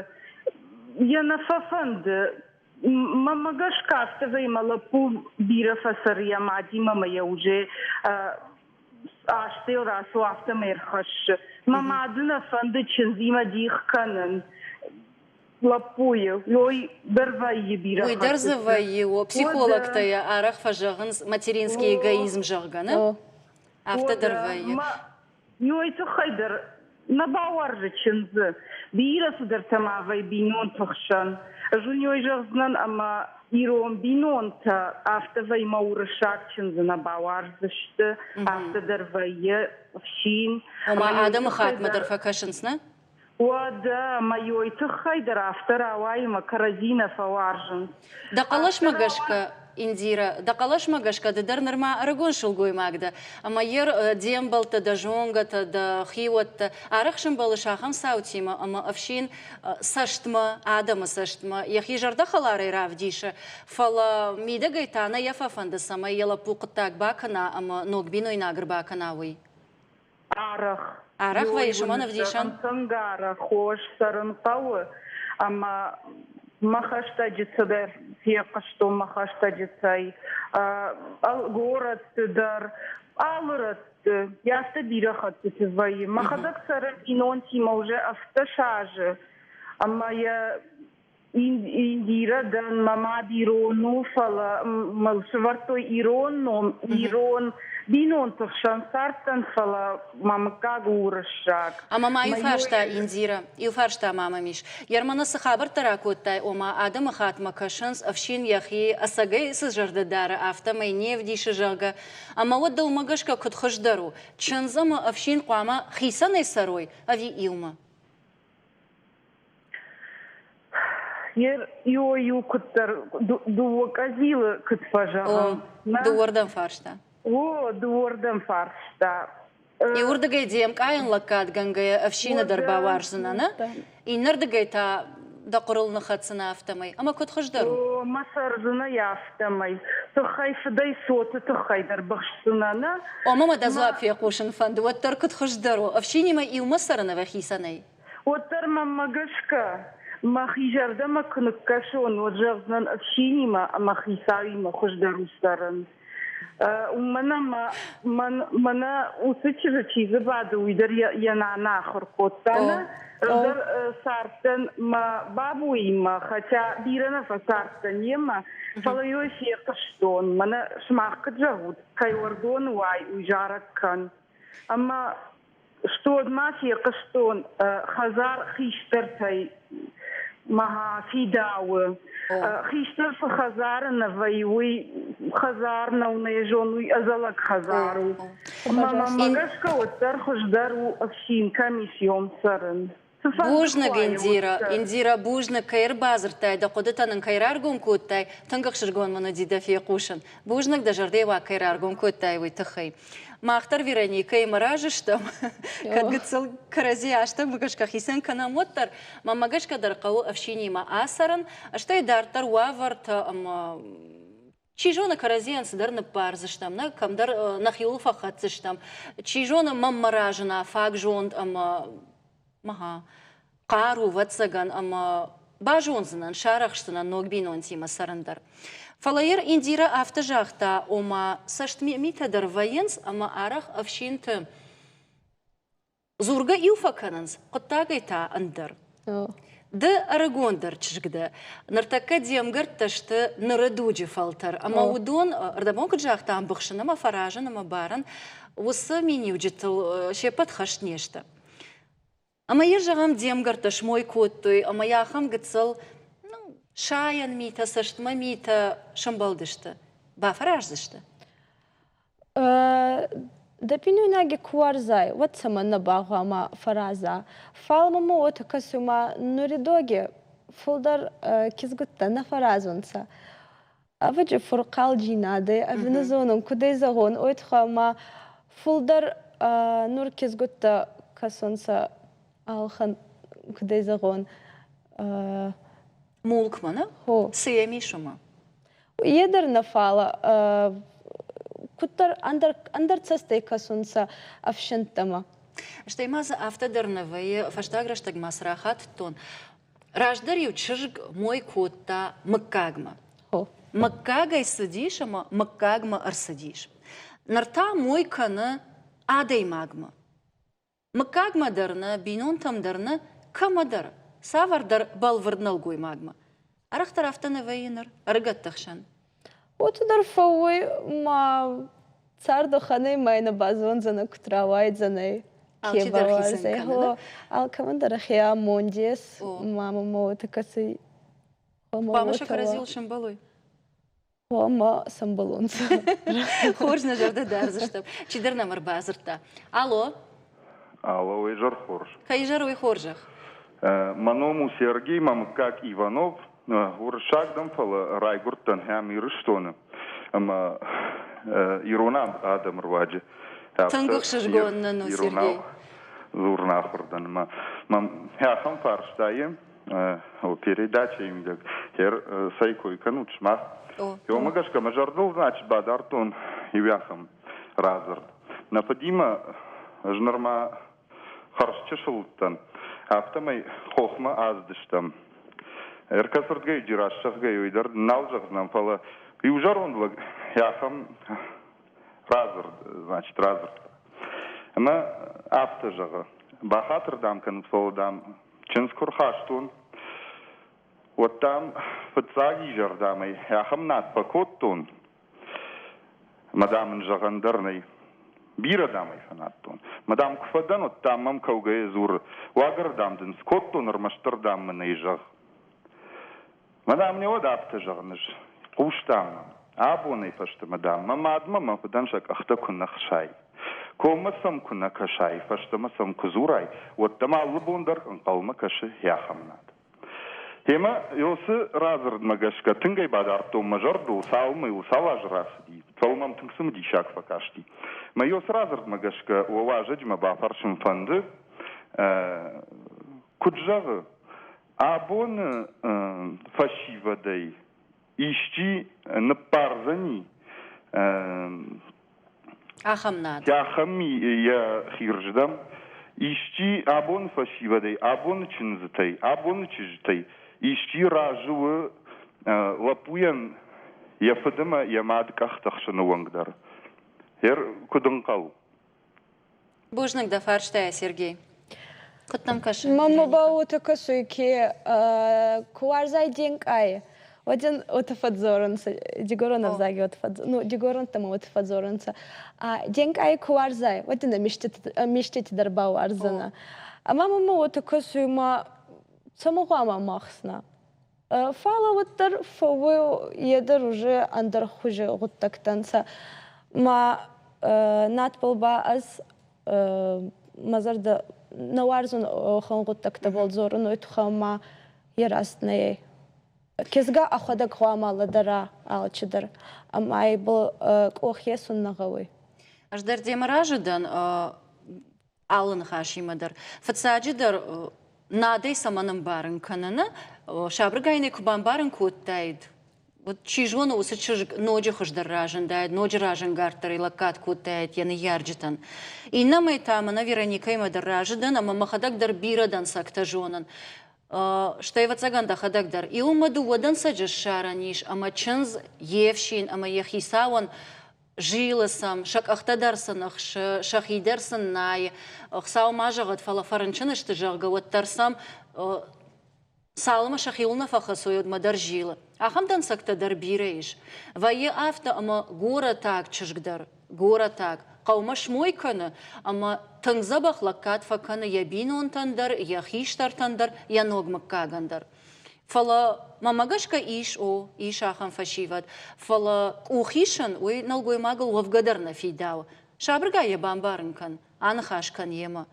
йӕ нӕ фӕфӕнды. Мӕнмӕ гӕсгӕ афтӕ вӕййы, мӕ лӕппу бирӕ фӕцӕры йӕ мадимӕ ӕмӕ йӕ уже астӕу рацу, афтӕмӕй ӕрхӕссы. Мӕ мады нӕ фӕнды чындзимӕ дих кӕнын. лӕппуйы, уый дӕр вӕййы бирӕ Уый дӕр дзы вӕййы, о, психологтӕ йӕ арӕх фӕзӕгъынц материнский эгоизм, зӕгъгӕ, нӕ? Афтӕ дӕр вӕййы. Уый тыххӕй дӕр нӕ бауарзы чындзы. Бирӕ цыдӕртӕ ма вӕййы бинонты хсӕн. Ӕз уын уый зӕгъдзынӕн, ӕмӕ ирон бинонтӕ афтӕ вӕййы мӕ уырыссаг чындзы нӕ бауарздзысты, афтӕ дӕр вӕййы ӕфсин. Ома адӕмы хатмӕ дӕр фӕкӕсынц, нӕ? Уӕдӕ мӕ тыххӕй дӕр афтӕ рауайы мӕ кӕрӕдзи нӕ фӕуарзынц. Дӕ хъӕлӕсмӕ гӕсгӕ, Индира, дӕ хъӕлӕсмӕ гӕсгӕ ды дӕр нырма ӕрыгон сылгоймаг дӕ, ӕмӕ йе де мбӕлттӕ, дӕ зонгӕтӕ, дӕ хиуӕттӕ арӕх сӕмбӕлыс ахӕм цаутимӕ, ӕмӕ ӕфсин цӕстмӕ, адӕмы цӕстмӕ йӕхи зӕрдӕхӕларӕй равдисы, фӕлӕ мидӕгӕй та нӕ йӕ фӕфӕнды, цӕмӕй йӕ лӕппу хъуыддаг бакӕна ӕмӕ ног бинойнаг ӕрбакӕна, уый. Арӕх. Арӕх вӕййыс уымӕн ӕвдисӕн? Тынг арӕх хорз цӕрын хъӕуы ӕмӕ мӕ хӕстӕджыты дӕр фехъуыстон мӕ хӕстӕджытӕй, горӕтты дӕр, алы рӕтты. Афтӕ бирӕ хӕттыты вӕййы. Мӕхӕдӕг цӕрын бинонтимӕ уже 17 азы ӕмӕ йӕ Индирӕ дӕн, мӕ мад ирон у, фӕлӕ мыл сӕвӕрдтой ирон ном, ирон бинонты хсӕн цардтӕн, фӕлӕ мӕ мыггаг у уырыссаг. Ӕмӕ ма иу фарста, Индира, иу фарста ма мӕм ис. Ерманы цы хабӕрттӕ ракодтай, ома адӕмы хатмӕ кӕсынц, ӕфсин йӕхи ӕцӕгӕй цы зӕрдӕ дары, афтӕмӕй не вдисы, зӕгъгӕ. Ӕмӕ уӕд дӕумӕ гӕсгӕ куыд хуыздӕр у, чындз ӕмӕ ӕфсин хъуамӕ хицӕнӕй цӕрой ӕви иумӕ? Иу куыддӕр дыууӕ къӕдзилы куыд фӕзӕгъӕм. Дыууӕрдӕм фарста. О, дыууӕрдӕм фарста. Иуырдыгӕй де мкъайӕн лӕггадгӕнгӕйӕ ӕфсины дӕр бауарздзынӕ, нӕ? Иннӕрдыгӕй та дӕ хъуырыл ныххӕцдзынӕ афтӕмӕй. Ӕмӕ куыд хуыздӕр у? О, мӕ цӕрдзынӕ афтӕмӕй. Тыххӕй фыдӕй цоты тыххӕй дӕр быхсдзынӕ, нӕ? Омӕ мӕ дӕ дзуапп фехъусын фӕнды, уӕддӕр куыд хуыздӕр у, ӕфсинимӕ иумӕ цӕрын ӕвӕ хицӕнӕй? Уӕддӕр мӕнмӕ гӕсгӕ, мӕхи зӕрдӕмӕ куы ныккӕсон, уӕд зӕгъдзынӕн ӕфсинимӕ ӕмӕ хицауимӕ хуыздӕр у цӕрын. Уымӕн ӕмӕ мӕнӕ уыцы чызджы чи дзы бады, уый дӕр йӕ нана ахуыр кодта. Нӕ дӕр цардтӕн мӕ бабуимӕ, хотя бирӕ нӕ фӕцардтӕн йемӕ, фӕлӕ йой фехъуыстон. Мӕнӕ сымах куыд зӕгъут, кӕй уӕрдоны уай, уый зарӕг кӕн. Ӕмӕ Стод ма фехъуыстон хӕдзар хистӕртӕй мӕ фидауы. Хистӕр цы хӕдзары нӕ вӕййы, уый хӕдзар нӕу, нӕ зон, уый ӕдзӕлӕг хӕдзар у. Ӕмӕ мӕмӕ гӕсгӕ уӕддӕр хуыздӕр у ӕфсин кӕм ис йом цӕрын. Бузныг, Индира. Индира, бузныг, кӕй ӕрбадзырдтай, дӕ хъуыдытӕ нын кӕй раргом кодтай. Тынг ӕхсызгон мын уыди дӕ фехъусын. Бузныг, дӕ зӕрдӕйы уаг кӕй раргом кодтай, уый тыххӕй. Мах дӕр Вероникӕимӕ разы стӕм, кӕд гыццыл кӕрӕдзи азтӕм гӕсгӕ хицӕн кӕнӕм, уӕддӕр. Мӕнмӕ гӕсгӕ дӕр хъӕуы ӕфсинимӕ ацӕрын, стӕй дарддӕр уавӕртӕ ӕмӕ чи зоны, кӕрӕдзийӕн цыдӕр ныббардзыстӕм, нӕ кӕмдӕр нӕхиуыл фӕхӕцдзыстӕм. Чи зоны, мӕнмӕ разына фаг зонд ӕмӕ мӕ хъару, ӕвӕццӕгӕн, ӕмӕ базондзынӕн, сарӕхсдзынӕн ног бинонтимӕ цӕрын дӕр. Фӕлӕ йыр Индира афтӕ загъта, ома цӕстмитӕ дӕр вӕййынц ӕмӕ арӕх ӕфсинты дзургӕ иу фӕкӕнынц, хъуыддагӕй та ӕндӕр. Ды ӕрыгондӕр чызг дӕ. Ныртӕккӕ де мгӕрттӕ сты ныры дуджы фӕлтӕр, ӕмӕ уыдон, ӕрдӕбон куыд загътам, быхсын ӕмӕ фӕразын ӕмӕ барын, уыцы миниуджытыл се ппӕт хӕст не сты. Ӕмӕ йӕ, зӕгъӕм, де мгӕрттӕ смой кодтой ӕмӕ йӕ ахӕм гыццыл ну, сайӕн митӕ, цӕстмӕ митӕ сӕмбӕлдысты. Бафӕраздзысты? Дӕ бийнойнаги ку уарзай, уӕд цӕмӕннӕ багъуама фӕраза. Фал мӕмӕ уотӕ кӕсуй ма нури доги фулдӕр кизгуттӕ нӕ фӕразунцӕ. Ӕвӕджи фурхъалдзийнадӕй, ӕви нӕ зонун, кудӕй зӕгъон, уой туххӕй ма фулдӕр нур кизгуттӕ кӕсунцӕ алхӕн, кудӕй зӕгъон, Мулкмӕ, нӕ? Цы йӕм ис, уымӕ? Е дӕр нӕ, фалӕ куддӕр ӕндӕр, ӕндӕр цӕстӕй кӕсунцӕ ӕфсӕнттӕмӕ. Стӕй ма дзы афтӕ дӕр нӕ вӕййы, фӕстаг рӕстӕг ма цы рахатыдтон, раздӕр-иу чызг мой кодта мыггагмӕ. Мыггагӕй цыдис ӕмӕ мыггагмӕ ӕрцыдис. Ныр та мой кӕны адӕймагмӕ. Мыггагмӕ дӕр нӕ, бинонтӕм дӕр нӕ, кӕмӕдӕр. цавӕрдӕр бӕлвырд нӕлгоймагмӕ. Арӕхдӕр афтӕ нӕ вӕййы ныр ӕрыгӕтты хсӕн. Уотӕ дӕр фӕууй, ма цардохӕнӕй ма нӕ базондзӕнӕ, куд рауайдзӕнӕй, ке Алчидӕр хицӕн бауарзӕй. кӕны, нӕ? Алкӕмӕн дӕр ӕхе амонд ес, мамӕ ма уотӕ кӕсуй, гъома Хъуамӕ сӕ уотӕ уа. кӕрӕдзиуыл сӕмбӕлой. Хъуамӕ сӕмбӕлонцӕ. Хорз нӕ зӕрдӕ дардзыстӕм. Чидӕр нӕм ӕрбадзырдта. Алло. Алло, изӕр хорз. Кӕй изӕр уый хорзӕх? Мӕ ном у Сергей, мӕ мыггаг Иванов. Уырыссаг дӕн, фӕлӕ райгуырдтӕн ӕм Ирыстоны ӕмӕ ирон адӕмы руаджы. Тынг ӕхсызгон нын у, Сергей. Дзурын ахуыр дӕн. Мӕ ахӕм фарстайы передачӕйы мидӕг цӕй кой кӕнут сымах? Уымӕ гӕсгӕ мӕ зӕрдыл, значит, бадардтон иу ахӕм радзырд. Нӕ фыдимӕ ӕз нырма хӕрз чысыл уыдтӕн, афтӕмӕй хохмӕ ацыдыстӕм. Ӕркӕсырдгӕй раст зӕгъгӕй, уый дӕр нал зӕгъдзынӕн, фӕлӕ иу зӕронд лӕг ахӕм радзырд, значит, радзырдта. Ӕмӕ афтӕ зӕгъы, бахатыр, дам, кӕнут, фӕлӕ, дам, чындз куы рхастон, уӕд, дам, фыццаг изӕр, дам, ӕй ахӕм над фӕкодтон, ӕмӕ, дам, ын зӕгъӕн дӕр нӕй. Бирӕ, дам, ӕй фӕнадтон. Мӕ, дам, куы фӕдӕн, уӕд, дам, мӕм кӕугӕйӕ дзуры, уагӕр, дам, дын цы кодтон, ӕрмӕстдӕр, дам, мын ӕй зӕгъ. Мӕ, дам, не уӕд афтӕ зӕгъын ӕз. Хъус, дам, мӕм. Абонӕй фӕстӕмӕ, дам, мӕ мадмӕ мӕ фыдӕн сӕ къӕхтӕ куы нӕ хсай, коммӕ сӕм куы нӕ кӕсай, фӕстӕмӕ сӕм куы дзурай, уӕд дӕм алы бон дӕр ӕнхъӕлмӕ кӕсы ахӕм над. Темӕ Ёсы радзырдмӕ гӕсгӕ тынг ӕй бадардтон мӕ зӕрдыл, цалынмӕ йыл цал азы рацыди, фӕлӕ мӕм тынг цымыдисаг фӕкасти. Мӕ Ёсы радзырдмӕ гӕсгӕ уӕ уазӕджы мӕ бафӕрсын фӕнды, куыд зӕгъы, абоны фӕсивӕдӕй исчи ныббардзӕни Ахӕм над. Ахӕм ми йӕ хирздӕм. Исчи абоны фӕсивӕдӕй, абоны чындзытӕй, абоны чызджытӕй исчи разы у лӕппуйӕн йӕ фыд ӕмӕ йӕ мад къӕхты хсыны онг дӕр. Куыд ӕнхъӕл? Бузныг дӕ фарстайӕ, Сергей. Куыд дӕм кӕсы? Мӕнмӕ ба уотӕ кӕсуй, ке ку уарзай де нкъай, уӕд ин уотӕ фӕдздзорунцӕ, дигорон ӕвзаги уотӕ фӕдз, ну, дигоронтӕмӕ уотӕ фӕдздзорунцӕ. Де нкъай ку уарзай, уӕд ин ӕ дӕр бауарздзӕнӕ. Ӕма мӕмӕ уотӕ кӕсуй, ма цӕмӕ гъӕуама махсна? Фӕлӕ уӕддӕр фӕууй е дӕр уже ӕндӕр хузи гъуддӕгтӕ нцӕ. Ма надбӕл ба ӕз мӕ зӕрдӕ нӕ уарзун уӕхӕн гъуддӕгтӕбӕл дзорун, уой туххӕй ма е раст нӕй. Кизгӕ ӕхуӕдӕг гъӕуама лӕдӕра алчидӕр, ӕма ибӕл къох есун нӕ гъӕуй. Ӕз дӕр демӕ разы дӕн алы ныхасимӕ дӕр. Фыццаджыдӕр, надӕй цӕмӕн ӕмбарын кӕныны, сабыргай нӕ куы бамбарын кодтаид, уӕд чи зоны, уыцы чызг ноджы хуыздӕр разындаид, ноджы разӕнгарддӕрӕй лӕггад кодтаид йӕ ныййарджытӕн. Иннӕмӕй та мӕнӕ Вероникӕимӕ дӕр разы дӕн ӕмӕ мӕхӕдӕг дӕр бирӕ дӕнцӕгтӕ зонын. Стӕй, ӕвӕццӕгӕн, дӕхӕдӕг дӕр иумӕ дыууӕ дӕнцӕджы ссарӕн ис, ӕмӕ чындз йе фсин ӕмӕ йӕ хицауӕн зилы сӕм, сӕ къӕхтӕ дӕр сын ӕхсы, сӕхи дӕр сын найы. Хуыцау ма зӕгъӕд, фӕлӕ фӕрынчын сты, зӕгъгӕ, уӕддӕр сӕм цалынмӕ сӕхиуыл нӕ фӕхӕцой, уӕдмӕ дӕр зилы. Ахӕм дӕнцӕгтӕ дӕр бирӕ ис. Вӕййы афтӕ, ӕмӕ горӕтаг чызг дӕр, горӕтаг, хъӕумӕ смой кӕны ӕмӕ тынг дзӕбӕх лӕггад фӕкӕны йӕ бинонтӕн дӕр, йӕ хистӕртӕн дӕр, йӕ ног мыггагӕн дӕр. Фӕлӕ мӕмӕ гӕсгӕ ис, о, ис ахӕм фӕсивӕд, фӕлӕ къух исын уый нӕлгоймагыл уӕвгӕ дӕр нӕ фидауы. Сабыргай йӕ бамбарын кӕн, аныхас кӕн йемӕ.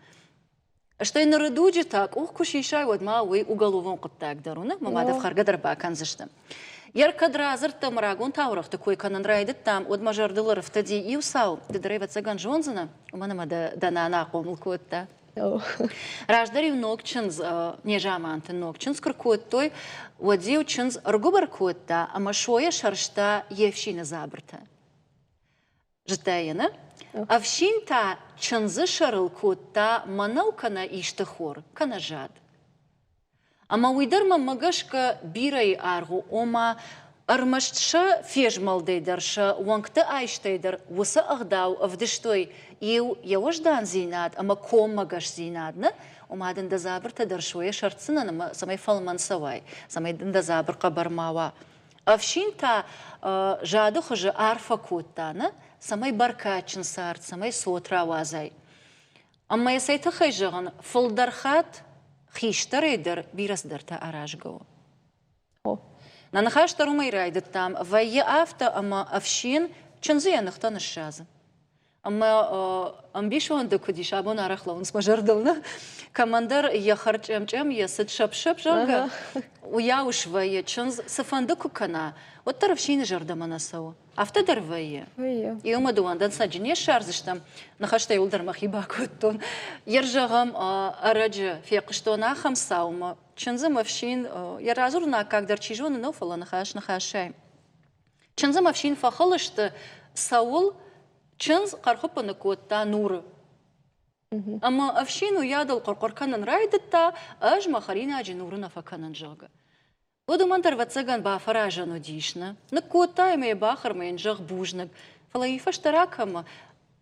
Стӕй ныры дуджы та къух куы сисай, уӕд ма уый уголовон хъуыддаг дӕр у, нӕ? Мӕ мад ӕфхӕргӕ дӕр бакӕндзысты. Йӕ кӕд радзырдтам, рагон таурӕгъты кой кӕнын райдыдтам, уӕд мӕ зӕрдыл ӕрыфтыди иу цау, ды дӕр ӕвӕццӕгӕн зондзынӕ, уымӕн ӕмӕ дӕ дӕ нана хъомыл кодта. Раздӕр-иу ног чындз, незаманты ног чындз куы ркодтой, уӕд-иу чындз ӕргуыбыр кодта ӕмӕ сойӕ сӕрста йе фсины дзабыртӕ. Зыдта йӕ, нӕ? Ӕфсин та чындзы сӕрыл кодта мӕнӕу кӕнӕ исты хор, кӕнӕ зад. Ӕмӕ уый дӕр мӕнмӕ гӕсгӕ бирӕйы аргъ у, ома. Ӕрмӕст сӕ фезмӕлдӕй дӕр, сӕ уӕнгты айстӕй дӕр уыцы ӕгъдау ӕвдыстой иу йӕ уӕздандзинад ӕмӕ коммӕгӕсдзинад, нӕ? Ома дын дӕ дзабыртӕ дӕр сойӕ сӕрддзынӕн ӕмӕ цӕмӕй фӕлмӕн цӕуай, цӕмӕй дын дӕ дзабыр хъӕбӕр ма уа. Ӕфсин та зады хуызы арфӕ кодта, нӕ? Цӕмӕй бӕркадджын цард, цӕмӕй цот рауадзай. Ӕмӕ йӕ цӕй тыххӕй зӕгъын, фылдӕр хатт хистӕрӕй дӕр бирӕ цыдӕртӕ аразгӕ у. Нӕ ныхас дӕр уымӕй райдыдтам. Вӕййы афтӕ, ӕмӕ ӕфсин чындзы йӕ ныхтӕ ныссадзы. Ӕмӕ ӕмбисонды куыд ис, абон арӕх лӕууынц мӕ зӕрдыл, нӕ? Кӕмӕндӕр йӕ хӕрчъемчъем, йӕ цыд сӕпп-сӕпп, зӕгъгӕ, уыйау свӕййы. Чындз цыфӕнды куы кӕна, уӕддӕр ӕфсины зӕрдӕмӕ нӕ цӕуы. Афтӕ дӕр вӕййы. Вӕййы. Иумӕ дыууӕндӕн сӕджы не ссардзыстӕм. Ныхӕстӕ иуылдӕр мӕхи бакодтон. Йе рзӕгъӕм, ӕрӕджы фехъуыстон ахӕм цаумӕ. Чындзы ме фсин, йӕ радзурын аккаг дӕр чи зоны нӕу, фӕлӕ ныхас ныхасӕй. Чындзы ме фсин фӕхыл сты, цӕуыл чындз хъӕрхуыппы ныккодта нуры. Ӕмӕ ӕфсин уыйадыл хъуыр-хъуыр кӕнын райдыдта, ӕз мӕ хӕринаджы нуры нӕ фӕкӕнын, зӕгъгӕ. Уӕд уымӕн дӕр, ӕвӕццӕгӕн, бафӕразӕн уыдис, нӕ? Ныккодта ӕмӕ йӕ бахӕр ӕмӕ йын зӕгъ бузныг, фӕлӕ йый фӕстӕ ракӕмӕ,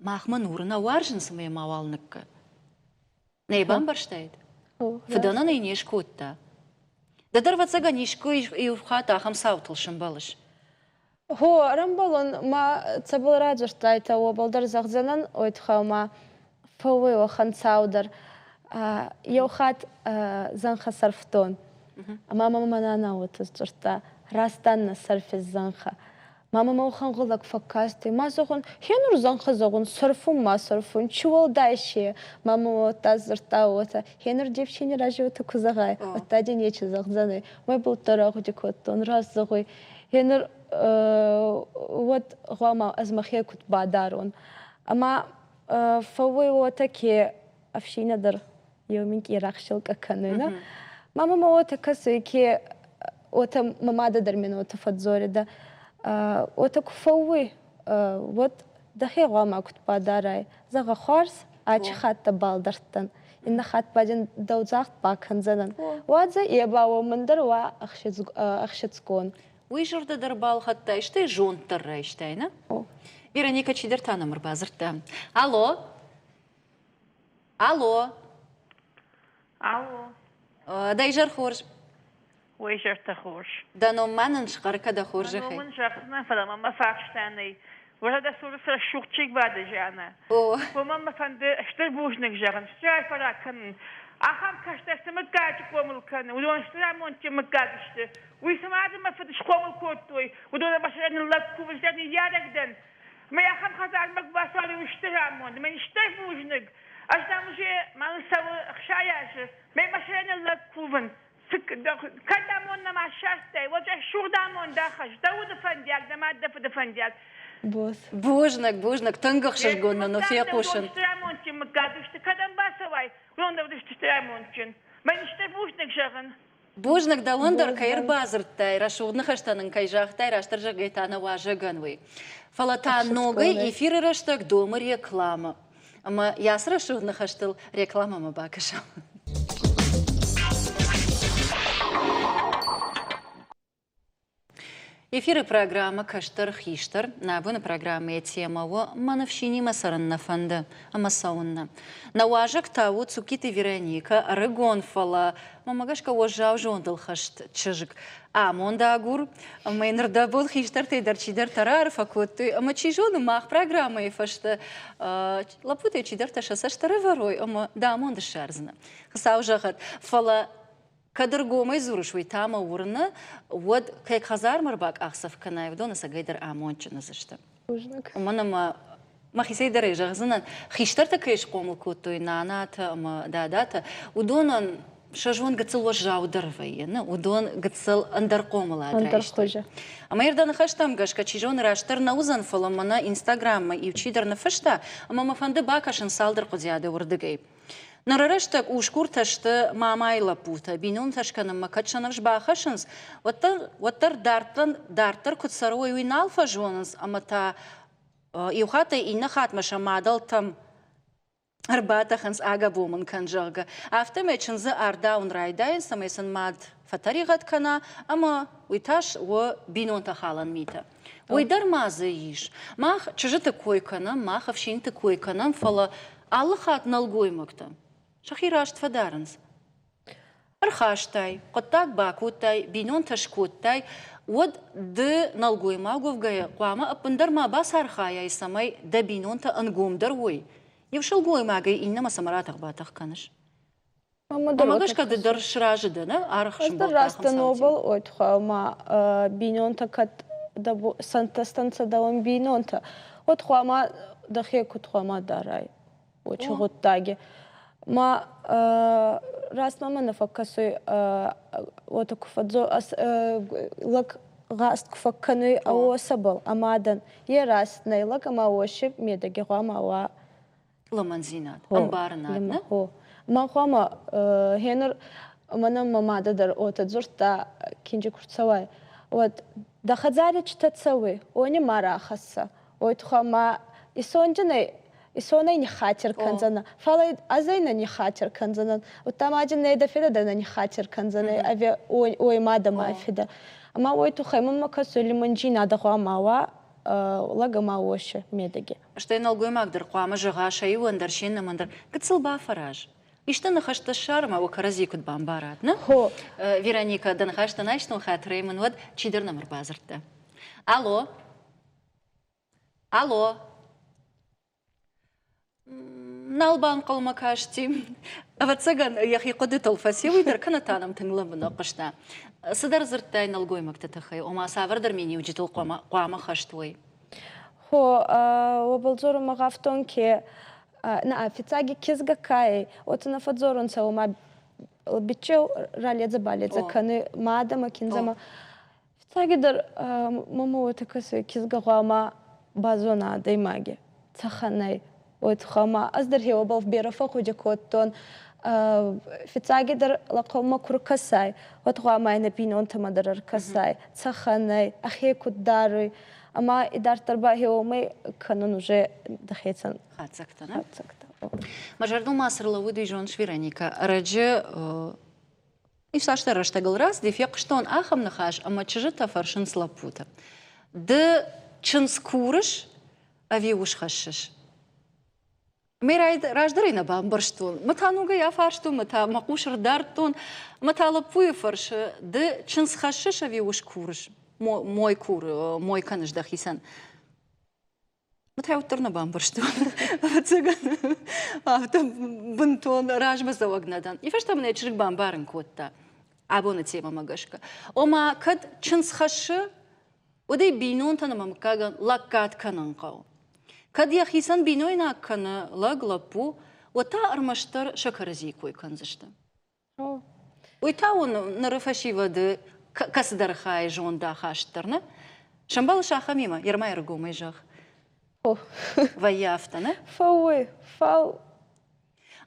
махмӕ нуры нӕ уарзынц ӕмӕ йӕ мауал ныккӕ. Нӕ йӕ бамбӕрстаид? Фыдӕнӕн ӕй не скодта. Ды дӕр, ӕвӕццӕгӕн, искуы иу хатт ахӕм цаутыл сӕмбӕлыс. Гъо, ӕрӕмбӕлун ма цӕбӕл радзурдтайтӕ, уобӕл дӕр зӕгъдзӕнӕн, уой туххӕй ма фӕууй уӕхӕн цау дӕр. Еу хатт зӕнхӕ сӕрфтон, ӕма мӕмӕ мӕ нана уотӕ сдзурдта: «Растан нӕ сӕрфес зӕнхӕ». Ма мӕмӕ уӕхӕн гъулӕг фӕккастӕй. Ма зӕгъун, хе нур зӕнхӕ зӕгъун, сӕрфун ма сӕрфун, чи уӕлдай си? Ма мӕмӕ уӕдта сдзурдта уотӕ: «Хе нур де фсийни рази уотӕ ку зӕгъай, уӕдта дин нечи зӕгъдзӕнӕй». Мӕ былтӕ рагъуди кодтон, раст зӕгъуй. Гъенур уӕд гъӕуама ӕз мӕхе куд бадарон. Ӕма фӕууй уотӕ, ке ӕфсийнӕ дӕр еу минкъий рӕхсилкъӕ кӕнуй, нӕ? Ма мӕмӕ уотӕ кӕсуй, ке уотӕ мӕ мадӕ дӕр мин уотӕ фӕдздзоридӕ. Уотӕ ку фӕууй, уӕд дӕхе гъӕуама куд бадарай? Зӕгъӕ, хуарз, ачи хатт дӕбӕл дардтӕн. Иннӕ хатт ба дин дӕудзагъд бакӕндзӕнӕн. Уадзӕ, е ба уомӕн дӕр уа ӕхсицгон. Уый зӕрдӕ дӕр балхӕдтай, стӕй зонд дӕр райстай, нӕ? Вероника, чидӕр та нӕм ӕрбадзырдта. Алло? Алло? Алло. Дӕ изӕр хорз. Уӕ изӕртӕ хорз. Дӕ ном ма нын схъӕр кӕ дӕ хорзӕхӕй. Мӕ ном ын зӕгъдзынӕн, фӕлӕ мӕ мӕ фарста нӕй. Уӕдӕ дӕ цуры цы рӕсугъд чызг бады, Жаннӕ. Уымӕн мӕ фӕнды стыр бузныг зӕгъын, стыр арфӕ ракӕнын. Ахӕм кӕстӕр цы мыггаджы хъомыл кӕны, уыдон стыр амондджын мыггаг сты. Уый цы мады мӕ фыд схъомыл кодтой, уыдон ӕмӕ сӕ ныллӕг кувын сӕ ныййарӕг дӕн. Мӕ ахӕм хӕдзармӕ куы бацӕуон, уый стыр амонд. Мӕн стыр бузныг. Ӕз дӕм уже мӕн цӕуы 60 азы. Мӕ мӕ ныллӕг кувын. Кӕд амонд нӕма ссардтай, уӕд рӕсугъд амонд ахӕсс. Дӕ уды фӕндиаг, дӕ мад дӕ фыды фӕндиаг. Бузныг, бузныг, тынг ӕхсызгон нын у фехъусын. Стыр амондджын мыггаг сты, кӕдӕм бацӕуай, уыдон дӕр уыдысты стыр амондджын. Мӕн стыр бузныг зӕгъын. Бузныг дӕуӕн дӕр, кӕй ӕрбадзырдтай, рӕсугъд ныхӕстӕ нын кӕй загътай, растдӕр зӕгъгӕй та нӕ уазӕгӕн уый. Фӕлӕ та ногӕй эфиры рӕстӕг домы рекламӕ. Ӕмӕ йӕ ацы рӕсугъд ныхӕстыл рекламӕмӕ бакӕсӕм. Эфиры программӕ «Кӕстӕр хистӕр» нӕ абоны программӕйы темӕ у «Мӕн ӕфсинимӕ цӕрын нӕ фӕнды ӕмӕ цӕуыннӕ». Нӕ уазӕг та у Цукиты Вероникӕ, ӕрыгон, фӕлӕ, мӕнмӕ гӕсгӕ, уӕззау зондыл хӕст чызг. Амондагур ӕмӕ йын ӕрдӕбон хистӕртӕй дӕр чидӕртӕ раарфӕ кодтой ӕмӕ, чи зоны, мах программӕйы фӕстӕ лӕппутӕй чидӕртӕ сӕ цӕст ӕрӕвӕрой ӕмӕ дӕ амонд ссардзынӕ. Хуыцау зӕгъӕд, фӕлӕ кӕд ӕргомӕй дзурыс, уый та мӕ уырны, уӕд кӕй хӕдзармӕ ӕрбакъахдзӕф кӕнай, уыдон ӕцӕгӕйдӕр амондджын уыдзысты. Уымӕн ӕмӕ мӕхицӕй дӕр ӕй зӕгъдзынӕн, хистӕртӕ кӕй схъомыл кодтой, нанатӕ ӕмӕ дадатӕ, уыдонӕн сӕ зонд гыццыл уӕззаудӕр вӕййы, уыдон гыццыл ӕндӕр хъомылад райстой. Ӕмӕ йӕ дӕ ныхӕстӕм гӕсгӕ, чи зоны, растдӕр нӕ уыдзӕн, фӕлӕ мӕнӕ Инстаграммӕ иу чидӕр ныффыста, ӕмӕ мӕ фӕнды бакӕсын цалдӕр хъуыдиады уырдыгӕй. Ныры рӕстӕг усгуртӕ сты мамайы лӕппутӕ, бинонтӕ скӕнынмӕ кӕд сӕ ныфс бахӕссынц, уӕддӕр, уӕддӕр дарддӕр, дарддӕр куыд цӕрой, уый нал фӕзонынц ӕмӕ та иу хаттӕй иннӕ хатмӕ сӕ мадӕлтӕм Ӕрбатӕхынц агӕбо мын кӕн, зӕгъгӕ. Афтӕмӕй чындзы ардауын райдайынц, цӕмӕй сын мад фӕтӕригъӕд кӕна, ӕмӕ уый тас у бинонтӕ халӕн митӕ. Уый дӕр ма дзы ис. Мах чызджыты кой кӕнӕм, мах ӕфсинты кой кӕнӕм, фӕлӕ алы хатт нӕлгоймӕгтӕ сӕхи раст фӕдарынц. Ӕрхастай, хъуыддаг бакодтай, бинонтӕ скодтай, уӕд ды нӕлгоймаг уӕвгӕйӕ хъуамӕ ӕппындӕр ма бацархайай, цӕмӕй дӕ бинонтӕ ӕнгомдӕр уой. Иу сылгоймагӕй иннӕмӕ цӕмӕ ратӕх-батӕх кӕныс? Уымӕ гӕсгӕ ды дӕр сразы дӕ, нӕ? Арӕх сымбӕлдтӕ Раст дӕ нобыл ой ма бинонтӕ кӕд сӕнтӕ дӕуӕн бинонтӕ, уӕд хъуамӕ дӕхе куд хъуамӕ дарай? Очи гъуддаги. Ма раст мӕмӕ нӕ фӕккӕсуй, уотӕ ку фӕдздзо лӕг гъаст ку фӕккӕнуй ӕ уосӕбӕл, ӕ мадӕн, е раст нӕй, лӕг ӕма уоси медӕги гъуама уа лымӕндзинад, ӕмбарынад, нӕ? Ма гъуама хенур мӕнӕн мӕ мадӕ дӕр уотӕ дзурдта, кинджи ку рцӕуай, уӕд дӕ хӕдзари читӕ цӕуй, уони ма рахӕссӕ. Уой туххӕй ма исонджинӕй исонӕй ниххатир кӕндзӕнӕ, фал ӕз ӕй нӕ ниххатир кӕндзӕнӕн. Удта ма дин нӕ дӕ федӕ дӕр нӕ ниххатир кӕндзӕнӕй, ӕви уой мадӕ ма федӕ. Ӕма уой туххӕй мӕнмӕ кӕсуй лимонджийнадӕ гъуама уа лӕг ӕма уосӕ медӕги. Стӕй нӕлгоймаг дӕр хъуамӕ зӕгъа сӕ иуӕн дӕр, се ннӕмӕн дӕр, гыццыл бафӕраз. Исты ныхӕстӕ ссар ӕмӕ уӕ кӕрӕдзи куыд бамбарат, нӕ? Хо. Вероника, дӕ ныхӕстӕ айстон хатырӕй мын уӕд чидӕр нӕм ӕрбадзырдта. Алло. Алло. Нал банхъӕлмӕ касти. Ӕвӕццӕгӕн, йӕхи хъуыдытыл фӕци уый дӕр, кӕнӕ та нӕм тынг лӕмбынӕг хъуыста. Цыдӕр дзырдтай нӕлгоймӕгты тыххӕй, ома цавӕрдӕр миниуджытыл хъуамӕ хӕст уой. Хо, уобӕл дзорунмӕ гъавтон, ке нӕ фиццаги кизгӕ ка ӕй, уотӕ нӕ фӕдздзорунцӕ, ома биччеу раледзӕ-баледзӕ кӕнуй мадӕмӕ, киндзӕмӕ. Фиццагидӕр мӕмӕ уотӕ кӕсуй, кизгӕ гъӕуама базона адӕймаги, цӕхӕн ӕй, уой туххӕй ӕма ӕз дӕр хеуӕбӕл берӕ фӕгъгъуди кодтон. Фиццагидӕр лӕхъуӕнмӕ ку ркӕсай, уӕд гъӕуама ин ӕ бийнонтӕмӕ дӕр ӕркӕсай, цӕхӕн ӕй, ӕхе куд даруй, ӕма идарддӕр ба хеуомӕй кӕнун уже дӕхецӕн хатдзӕгтӕ. Хатдзӕгтӕ. Мӕ зӕрдыл ма цы рлӕууыд, уый зоныс, Вероникӕ, ӕрӕджы Иу рӕстӕгыл рацыди, фехъуыстон ахӕм ныхас, ӕмӕ чызджытӕ фӕрсынц лӕппуты. Ды чындз курыс ӕви ус хӕссыс? Мӕ раздӕр ӕй нӕ бамбӕрстон. Мӕ та ногӕй афарстон, мӕ та мӕ хъус ӕрдардтон. Мӕ та лӕппуйы фӕрсы, ды чындз хӕссыс ӕви ус курыс? Мой кур, мой кӕныс дӕхицӕн. Мӕ уӕддӕр нӕ бамбӕрстон. Ӕвӕццӕгӕн, афтӕ бынтон размӕдзӕуӕг нӕ дӕн. И фӕстӕ мын ӕй чызг бамбарын кодта абоны темӕмӕ гӕсгӕ. Ома, кӕд чындз хӕссы, уӕд ӕй бинонтӕн ӕмӕ мыггагӕн лӕггад кӕнын хъӕуы. Кӕд йӕхицӕн бинойнаг кӕны лӕг, лӕппу, уӕд та ӕрмӕстдӕр сӕ кӕрӕдзийы кой кӕндзысты. Уый та уын ныры фӕсивӕды кӕцыдӕр хайы зондахаст дӕр, нӕ? Сӕмбӕлыс ахӕмимӕ, ерма ӕргомӕй зӕгъ. Вӕййы афтӕ, нӕ? Фӕуы, фал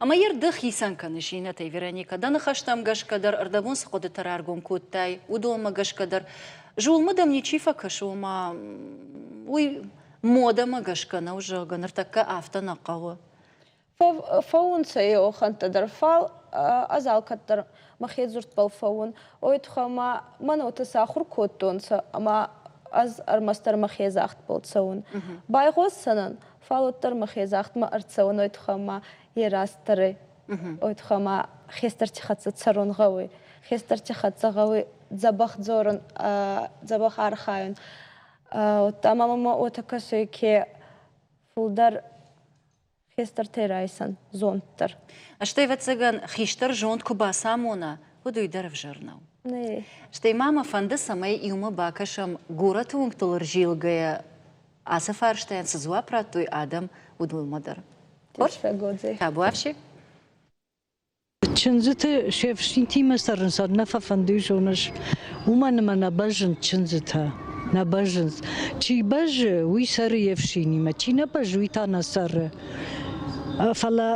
Ӕмӕ йе рды хицӕн кӕныс иннӕтӕй, Вероникӕ. Дӕ ныхӕстӕм гӕсгӕ дӕр, ӕрдӕбон цы хъуыдытӕ раргом кодтай, уыдонмӕ гӕсгӕ дӕр зулмӕ дӕм ничи фӕкӕсы, ома уый модӕмӕ гӕсгӕ нӕу, зӕгъгӕ, ныртӕккӕ афтӕ нӕ хъӕуы. Фӕуунцӕ еуӕхӕнттӕ дӕр, фал ӕз алкӕддӕр мӕхе дзурдбӕл фӕуун. Уой туххӕй ма мӕн уотӕ сахур кодтонцӕ, ӕма ӕз ӕрмӕстдӕр мӕхе загъдбӕл цӕун. Байгъосдзӕнӕн, фал уӕддӕр мӕхе загъдмӕ ӕрцӕун, уой туххӕй ма е растдӕр ӕй. Уой туххӕй ма хестӕрти хӕццӕ цӕрун гъӕуй. Хестӕрти хӕццӕ гъӕуй дзӕбӕх дзорун, дзӕбӕх архайун. Удта ма мӕмӕ уотӕ кӕсуй, ке фулдӕр хестӕртӕй райсӕн зонд дӕр. Стӕй, ӕвӕццӕгӕн, хистӕр зонд куы бацамона, уӕд уый дӕр ӕвзӕр нӕу. Стӕй ма мӕ фӕнды, цӕмӕй иумӕ бакӕсӕм горӕты уынгтыл ӕрзилгӕйӕ ацы фарстайӕн цы дзуапп радтой адӕм, уыдонмӕ дӕр. Хорз? Табуафси. Чындзыты се фсинтимӕ цӕрын сӕ нӕ фӕфӕнды, зоныс, уымӕн ӕмӕ нӕ бӕззынц чындзытӕ, нӕ бӕззынц. Чи бӕззы, уый цӕры йе фсинимӕ, чи нӕ бӕззы, уый та нӕ цӕры. Фӕлӕ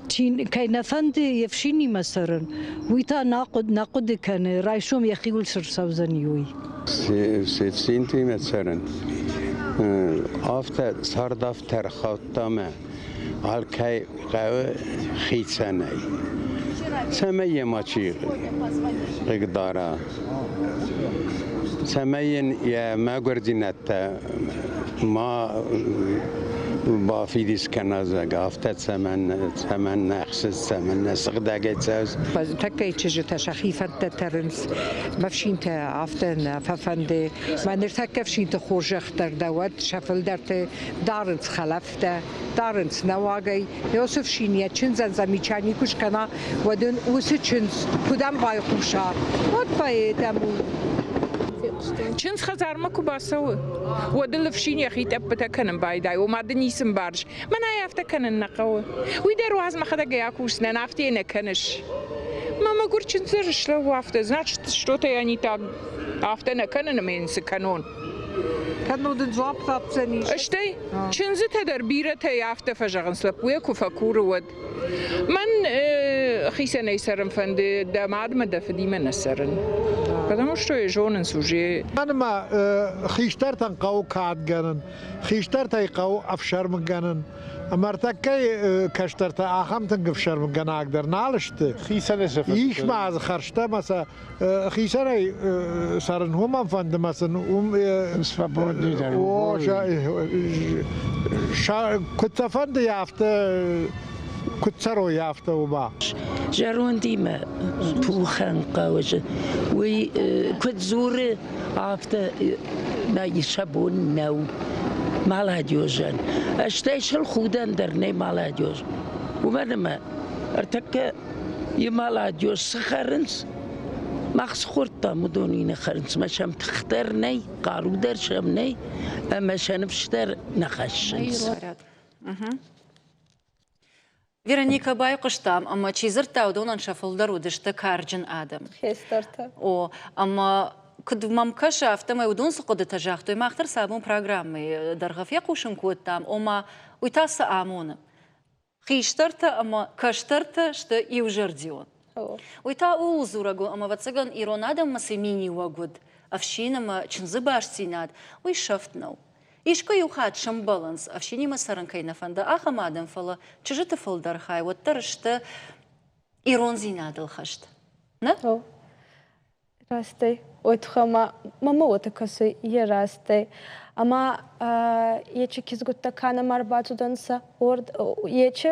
чи, кӕй нӕ фӕнды йе фсинимӕ цӕрын, уый та нӕ хъуыды кӕны, райсом йӕхиуыл цы рцӕудзӕни, уый. Се фсинтимӕ цӕрын. Афтӕ цард афтӕ рхаудта мӕ. Алкӕй хъӕуы хицӕнӕй, цӕмӕй йӕ мачи хъыгдара, цӕмӕй йын йӕ мӕгуырдзинӕдтӕ ма бафидис кӕна, зӕгъгӕ, афтӕ цӕмӕн, цӕмӕн ӕхсыс, цӕмӕннӕ сыгъдӕгӕй цӕуыс. Тӕккӕ чызджытӕ сӕхи фӕндтӕ тӕрынц, ме фсинтӕ афтӕ нӕ фӕфӕнды. Мӕ ныртӕккӕ ӕфсинты хорзӕх дӕр дӕ уӕд сӕ фылдӕрты дарынц хӕлӕфтӕ, дарынц нӕуӕгӕй. Иосиф фсин йӕ чындзӕн замечани куы скӕна, уӕд ын уыцы чындз куыд ӕм байхъуса, уӕд поэтом у. Чындз хӕдзармӕ куы бацӕуы, уӕд ыл ӕфсин йӕхи тъӕппытӕ кӕнын байдайы, ома ды ницы мбарыс. Мӕнӕй афтӕ кӕнын нӕ хъӕуы. Уый дӕр уадз мӕхӕдӕг ӕй акусдзынӕн, афтӕ йӕ нӕ кӕныс. Мӕ мӕгуыр чындз дӕр слӕууы афтӕ, значит, что-то я не так афтӕ нӕ кӕнын ӕмӕ йын цы кӕнон. Кӕннод ын дзуапп ратдзӕнис. Стӕй чындзытӕ дӕр бирӕтӕй афтӕ фӕзӕгъынц, лӕппуйӕ куы фӕкуры, уӕд. Мӕн хицӕнӕй цӕрын фӕнды, дӕ мадмӕ, дӕ фыдимӕ нӕ цӕрын. Потому что йӕ зонынц уже. Мӕнмӕ хистӕртӕн хъӕуы кадгӕнын, хистӕртӕй хъӕуы ӕфсӕрмгӕнын. Ӕмӕ ӕртӕккӕйы кӕстӕртӕ ахӕм тынг ӕфсӕрмгӕнаг дӕр нал сты. Хицӕнӕй сӕ Ис ма дзы хӕрзтӕ ӕмӕ сӕ хицӕнӕй цӕрын уымӕн фӕнды мӕ сын уым Свободный дӕр. О, куыд сӕ фӕнды, афтӕ куыд цӕрой, афтӕ уымӕ. Зӕрондимӕ тухӕн хъӕуы. Уый куыд дзуры, афтӕ сӕ бон нӕу молодежӕн. Стӕй сыл худӕн дӕр нӕй молодежь. Уымӕн ӕмӕ ӕртӕккӕ и молодежь цы хӕрынц, мах цы хордтам, уыдон нӕ хӕрынц. Мӕ сӕм тых дӕр нӕй, хъару дӕр сӕм нӕй ӕмӕ сӕ ныфс дӕр нӕ хӕссынц. Вероникӕ байхъуыстам, ӕмӕ чи дзырдта, уыдонӕн сӕ фылдӕр уыдысты карджын адӕм. Хестӕртӕ. О, ӕмӕ куыд мӕм кӕсы, афтӕмӕй уыдон цы хъуыдытӕ загътой, мах дӕр сӕ абон программӕйы дӕргъы фехъусын кодтам, ома уый та цы амоны? Хистӕртӕ ӕмӕ кӕстӕртӕ сты иузӕрдион. Уый та ууыл дзурӕг у, ӕмӕ, ӕвӕццӕгӕн, ирон адӕммӕ цы миниуӕг уыд, ӕфсин ӕмӕ чындзы бастдзинад, уый сӕфт нӕу. Искуы иу хатт сӕмбӕлынц, ӕфсинимӕ цӕрын кӕй нӕ фӕнды, ахӕм адӕм, фӕлӕ чызджыты фылдӕр хай уӕддӕр сты ирондзинадыл хӕст. Нӕ? Растӕй. Уой туххӕй ма мӕмӕ уотӕ кӕсуй, е растӕй. Ӕма ечи кизгуттӕ ка нӕма ӕрбацудӕнцӕ, ечи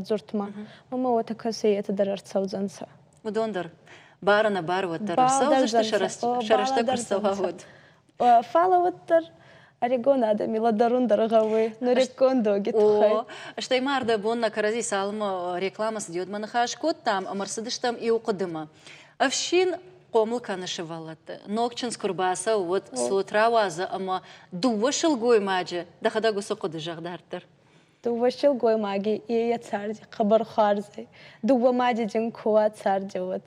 дзурдмӕ, мӕмӕ уотӕ кӕсуй, етӕ дӕр ӕрцӕудзӕнцӕ. Уыдон дӕр бар ӕнӕбары уӕддӕр ӕрцӕудзысты, сӕ рӕстӕг куы рцӕуа, уӕд. Фӕлӕ уӕддӕр ӕригон адӕми лӕдӕрун дӕр гъӕуй нуриккон доги туххӕй. Стӕй ма ӕрдӕбон нӕ кӕрӕдзи цалынмӕ рекламӕ цыди, уӕдмӕ ныхас кодтам ӕмӕ ӕрцыдыстӕм иу хъуыдымӕ. Ӕфсин хъомыл кӕны сывӕллӕтты. Ног чындз куы рбацӕуы, уӕд цот рауадзы ӕмӕ дыууӕ сылгоймаджы дӕхӕдӕг уыцы хъуыды зӕгъ дарддӕр. Дыууӕ сылгоймаги е царди хъӕбӕр хуарзӕй. Дыууӕ мади дин ку уа царди, уӕд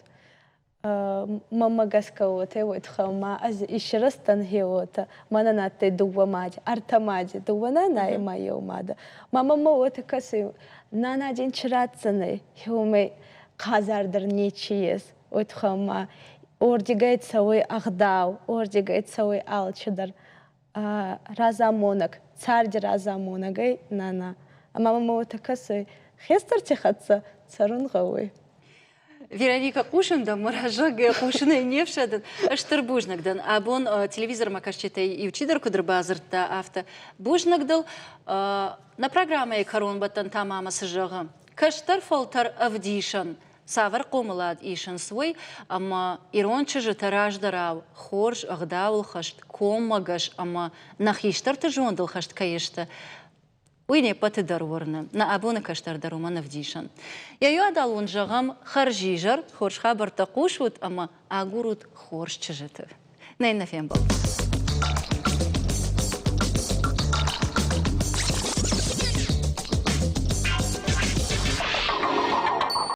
Мӕмӕ гӕсгӕ уотӕ уой туххӕй ма ӕз исирӕзтӕн гье уотӕ. Мӕнӕн адтӕй дууӕ мади, ӕртӕ мади, дууӕ нанай ӕма еу мадӕ. Ма мӕмӕ уотӕ кӕсуй, нана дин чи ратдзӕнӕй, уомӕй хъазардӕр нечи ес. Уой туххӕй ма уордигӕй цӕуй ӕгъдау, уордигӕй цӕуй алчидӕр. Разамонӕг, царди разамонӕгӕй нана. Ӕма мӕмӕ уотӕ кӕсуй, хестӕрти хӕццӕ цӕрун гъӕуй. Вероника, хъусын дӕм, мӕ раззагӕй хъусынӕй не фсӕдын. Стыр бузныг дӕн. Абон телевизормӕ кӕсджытӕй иу чидӕр куыд ӕрбадзырдта, афтӕ. Бузныг дыл. Нӕ программӕйы кӕронбӕттӕн та ма мӕ цы зӕгъы? Кӕстӕр фӕлтӕр ӕвдисӕн, цавӕр хъомылад исынц, уый, ӕмӕ ирон чызджытӕ раздӕрау хорз ӕгъдауыл хӕст, коммӕгӕс ӕмӕ нӕ хистӕрты зондыл хӕст кӕй сты, Уый не ппӕты дӕр уырны, нӕ абоны кӕстӕр дӕр уымӕн ӕвдисӕн. Йӕ иуадал уын зӕгъӕм, хӕрзизӕр, хорз хабӕрттӕ хъусут ӕмӕ агурут хорз чызджыты. Нӕ иннӕ фембӕлд.